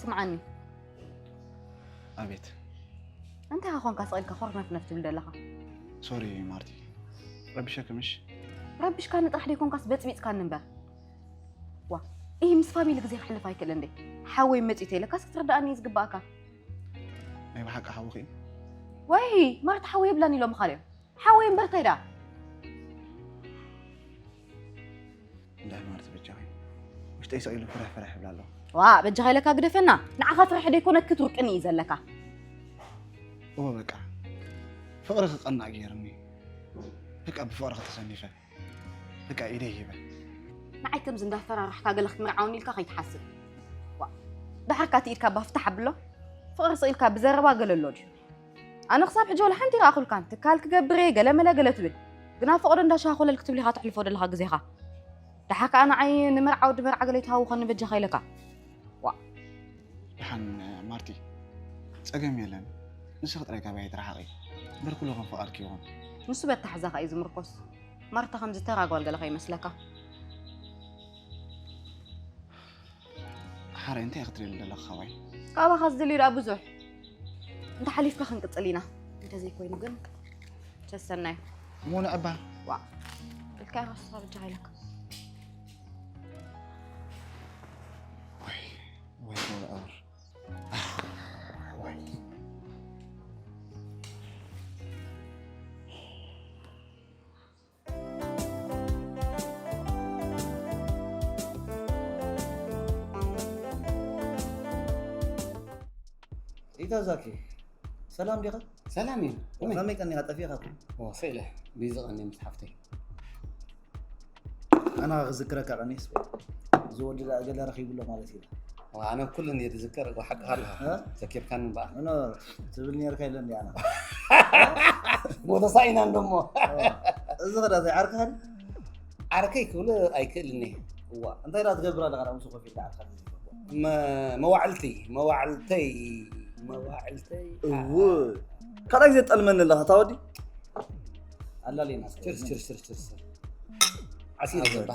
ስምዓኒ ኣቤት እንታይ ኾንካ ስቕ ኢልካ ኮርነፍነፍ ትብል ዘለኻ ሶሪ ማርቲ ረቢሸኪ ምሽ ረቢሽካኒ ጥራሕ ደይኮንካስ በጽቢጽካኒ እምበር ዋ ኢሂ ምስ ፋሚሊ ግዜ ክሕልፍ ኣይክእልን ድየ ሓወይ መጺኡ ተይለካስ ክትርድኣኒ እዩ ዝግብኣካ ናይ ብሓቂ ሓውኺ እዩ ወይ ማርቲ ሓወይ የብላን ኢሎም ኻልዮም ሓወይ እምበር እንታይ ደኣ እንዳ ማርቲ በጃኺ ውሽጠይ ስቕ ኢሉ ፍርሕ ፍርሕ ይብል ኣሎ ዋ በጃኻ ኢለካ ግደፈና ንዓኻ ፍርሒ ደይኮነ ክትውርቅኒ እዩ ዘለካ እወ በቃ ፍቕሪ ክቐናእ ገይርኒ በቃ ብፍቕሪ ከተሰኒፈ በቃ ኢደይ ሂበ ንዓይ ከምዚ እንዳፈራራሕካ ገለ ክትምርዓውኒ ኢልካ ከይትሓስብ ዋ ድሓርካ እቲ ኢድካ ባፍታሕ ኣብሎ ፍቕሪ ስቕ ኢልካ ብዘረባ ገለ ኣሎ ድዩ ኣነ ክሳብ ሕጂ ወላ ሓንቲ ይረኣኹልካን ትካል ክገብር እየ ገለመለ ገለ ትብል ግን ኣብ ፈቐዶ እንዳሻኾለል ክትብል ኢኻ ተሕልፎ ዘለኻ ግዜኻ ደሓር ከኣ ንዓይ ንመርዓ ወዲ መርዓ ገለ ይተሃውኸኒ በጃኻ ኢለካ ዋ ደሓን ማርቲ ጸገም የለን ንስኺ ጥራይ ካባይ ኣይትረሓቒ እምበር ኩሉ ከም ፍቓድኪ ይኹን ንሱ በታ ሕዛኻ እዩ ዝምርኮስ ማርታ ከም ዝተራጓል ገለ ከይመስለካ ሓራይ እንታይ ክትደሊ ዘለኻ ካባይ? ካባኻ ዝድልዩ ደኣ ብዙሕ። እንተ ሓሊፍካ ክንቅጽል ኢና። እንተ ዘይኮይኑ ግን ተሰናዩ። እሞ ንዕባ። ዋእ። ኢልካዮ ኸስኻ በጃኻ ኢለካ። ወይ ወይ ወይ ኣር። ወይ። ኢታ ዛኪ ሰላም ዲኻ? ሰላም እዩ። ከመይ ቀኒኻ ጠፊእኻ እኮ? ኦ፣ ስእለ ቢዚ ቀኒ ምስ ሓፍተይ። ኣና ክዝክረካ ቀኒስ ዝወዲ ገለ ረኺቡ ኣሎ ማለት እዩ። ኣነ ኩሉ እየ ዝዝከር ሓቂ ሃልካ ዘኪርካኒ እምበኣር። ትብል ነርካ ኢለ እንዲ ኣና ሞተሳኢና እንደሞ እዚ ኸዳ ዘይዓርካን ዓርከይ ክብል ኣይክእልን እየ። እዋ እንታይ ዳ ትገብር ኣለኻ ምስ ኮፍ ኢልካ ዓርካ መዋዕልቲ መዋዕልተይ መዋዕልተይ እው ካልኣይ ግዜ ጠልመኒ ኣለኻ ታወዲ ኣላሌና ችርስ ችርስ ችርስ ችርስ ዓሲር ገባ።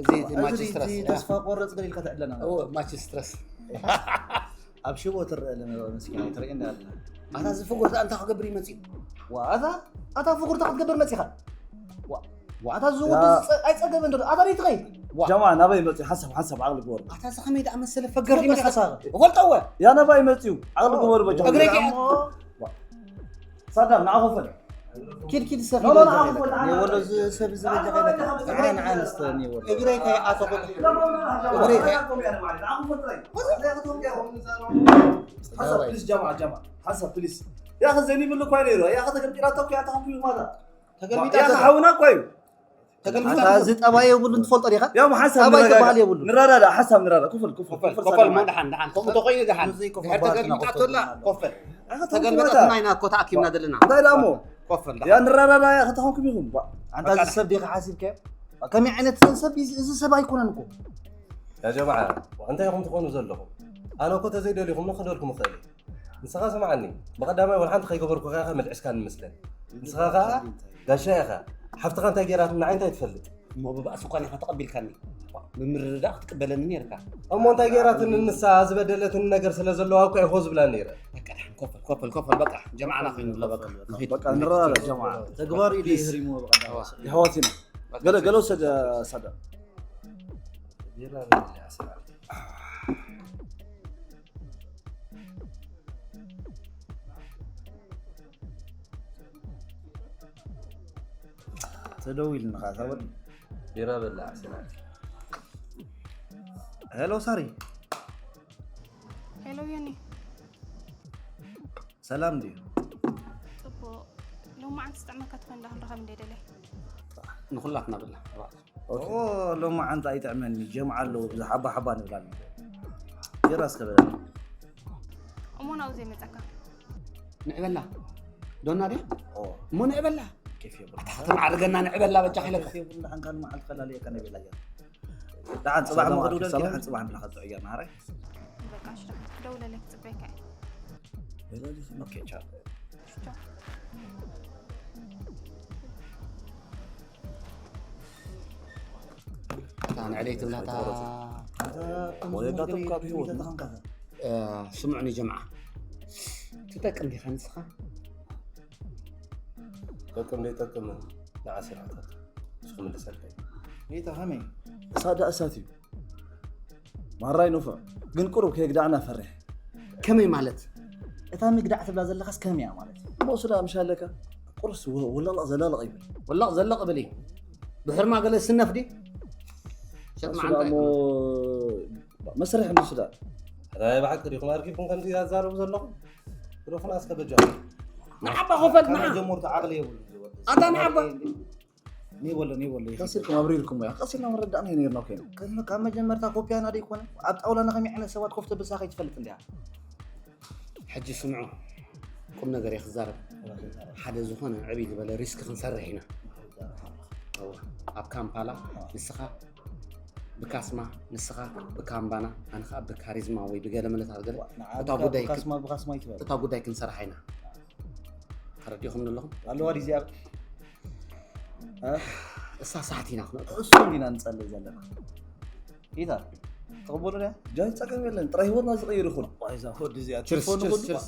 እዚ ማችስትረስ ተስፋ ቆረፅ ገሊልካ ትዕለና ማችስትረስ ኣብ ሽቦ ትረአ ለመስኪና ትርኢ እንዳለ ኣታ ዝፍጎር እንታይ ክገብር ይመፅእ ዋታ ኣታ ፍጉርታ ክትገብር መፂኻ ዋታ ዝወዲ ኣይፀገበ እንዶ ኣታ ደይ ትኸይድ ጀማ ናበይ መፅእ ሓሳብ ሓሳብ ዓቕሊ ግበሩ ኣታ እዚ ከመይ ደኣ መሰለ ፈገር ይመስል እፈልጠወ ያ ናባይ መፅኡ ዓቕሊ ግበሩ በጃ እግረይ ሳዳም ንዓኹ ፈል ኪድ ኪድ ሰብ ወሎ ሰብ ዝበጃ ንዓንስተ ወሎ እግረይ ከይኣተኹ እግረይ ከይኣተኹ ሓሳብ ፕሊስ ጀማ ጀማ ሓሳብ ፕሊስ ያ ከዘኒ ብሉ እኳ ነይሩ ያ ከተገልጢራቶ እኳ ኣታኹም ማለት ተገልቢጣ ያ ሓውና እኳ እዩ ኣታ እዚ ጠባይ የብሉን ትፈልጦ ዲኻ ያው ሓሳብ ጠባይ ንረዳዳ- ክበሃል የብሉን ንረዳዳ ሓሳብ ንረዳ ክፍል ክፍል ኮፈል ኮፈል ሞ ደሓን ደሓን ከምኡ ተኮይኑ ደሓን ብዘይ ኮፈል ድሕር በሃልቲ ተገልቢጣ ናቆፈል ቶላ ናቆፈል። ኮፈል ኣታ ተገልበጠትና ኢና እኮ ተኣኪብና ዘለና እንታይ ደኣ እሞ ኮፈል ያ ደሓን ንረዳዳ ያ ከተኾንኩም ኢኹም ባ- ኣንታ እዚ ሰብ ዲኻ ሓሲብካዮ ከመይ ዓይነት ሰብ እዩ? እዚ ሰብ ኣይኮነን እኮ ያ ጀማዓ እንታይ ኢኹም ትኾኑ ዘለኹም? ኣነ እኮ ተዘይደልኹም ንኽደልኩም እኽእል እየ። ንስኻ ስምዓኒ፣ ብቐዳማይ ወላ ሓንቲ ከይገበርኩኻ ኢኻ መልዕስካኒ መስለኒ። ንስኻ ኸኣ ጋሻ ኢኻ። ሓፍትኻ እንታይ ገይራትኒ ንዓይ እንታይ ትፈልጥ? እሞ ብባእሲ እኳ ኢኻ ተቐቢልካኒ ብምርድዳእ ክትቅበለኒ ነርካ እሞ እንታይ ገይራትኒ ንሳ ዝበደለትኒ ነገር ስለ ዘለዋ እኮ እየ ሆ ዝብላ ነይረ። በቃ ደሓን ኮፈል ኮፈል ኮፈል በቃ ጀማዓና ኮይኑ ኣሎ በቃ ንኺድ በቃ ንረዳዳ ጀማዓ ተግባር ኢሉ ይህሪምዎ ብቐዳማይ የሕዋትና ገለ ገለ ውሰድ ሳዳ ተደዊልንኻ ተበል ቢራ በላዕ ስናት ሄሎ ሳሪ ሄሎ ዮኒ ሰላም ድዩ ፅቡቅ ሎማዓንቲ ዝጥዕመካ ትኾን እንዳ ክንረኸብ እንደ ደለ ንኹላትና ብላ ኦ ሎማዓንቲ ኣይጥዕመኒ ጀምዓ ኣለዎ ብዛ ሓባ ሓባ ንብላ ቢራ እስከ በለኒ እሞ ናብኡ ዘይመፀካ ንዕበላ ዶና ድያ ኦ እሞ ንዕበላ ኬፍ የብሉ ኣታ ከተማዓርገና ንዕበላ በጃ ኢለካ ኬፍ የብሉ ደሓን ካልማዓልቲ ከላልየካ ነቢላ እያ ደሓን ፅባሕ መኽዱ ደልኪ ደሓን ፅባሕ ንብላ ካብ ጥዑያ ማረ በቃ ሽዳ ደውለለይ ክፅበየካ እየ ኦኬ ቻው እታ ንዕለይ ትብላታ ወለዳቶም ካብ ህይወት ስምዑኒ ጀምዓ ትጠቅም ዲኻ ንስኻ ጠቅም ዘይጠቅም ንዓሲራታት ንስኹም ልሰልከይ ጌታ ከመይ እሳት ዳእ እሳት እዩ ማራይ ንፉዕ ግን ቁሩብ ከየግዳዕና ፈርሕ ከመይ ማለት እታ ምግዳዕ ትብላ ዘለኻስ ከመይ እያ ማለት እዩ እሞ ስዳ ምሽ ኣለካ ቁርስ ወለቕ ዘለቕ ይብል ወላቕ ዘለቕ ብል እዩ ብሕርማ ገለ ስነፍ ዲ ሸጥ ስዳ መዓንታ እሞ መስርሕ እንዲ ስዳ ናይ ብሓቂ ዲኹም ኣርኪብኩም ከምዚ ኣዛረቡ ዘለኹም ግደፉና እስከ በጃ ንዓባ ኮፈል ካብ ንዓ ጀመሩ ተዓቕሊ የብሉ ኣታ ንዓባ ኔበሎ ኔበሎ ቀሲልኩም ኣብሪርኩም እያ ቀሲልና መረዳእና ነርና ኮይና ከመ- ካብ መጀመርታ ኮፒያና ደይኮነ ኣብ ጣውላ ንኸመይ ዓይነት ሰባት ኮፍ ተብልሳ ከይትፈልጥ እንዲያ ሕጂ ስምዑ ቁም ነገር እየ ክዛረብ ሓደ ዝኾነ ዕብይ ዝበለ ሪስክ ክንሰርሕ ኢና እወ፣ ኣብ ካምፓላ ንስኻ ብካስማ ንስኻ ብካምባና ኣነ ከዓ ብካሪዝማ ወይ ብገለ መለታት ገለ እታ ጉዳይ ካስማ ብካስማ ይትበል እታ ጉዳይ ክንሰርሓ ኢና ተረዲኹም ኣለኹም ኣለዋ ዲዚኣ እሳ ሳሕቲ ኢና ክነእቶ እሱ እንዲና ንፀልእ ዘለና ኢታ ተቕበሉ ያ ጃይ ፀገም የለን ጥራይ ህይወትና ዝቕይር ይኹን ዋይዛ ወዲ እዚኣ ችርስ ቴሌፎን ችርስ ሁሉ ችርስ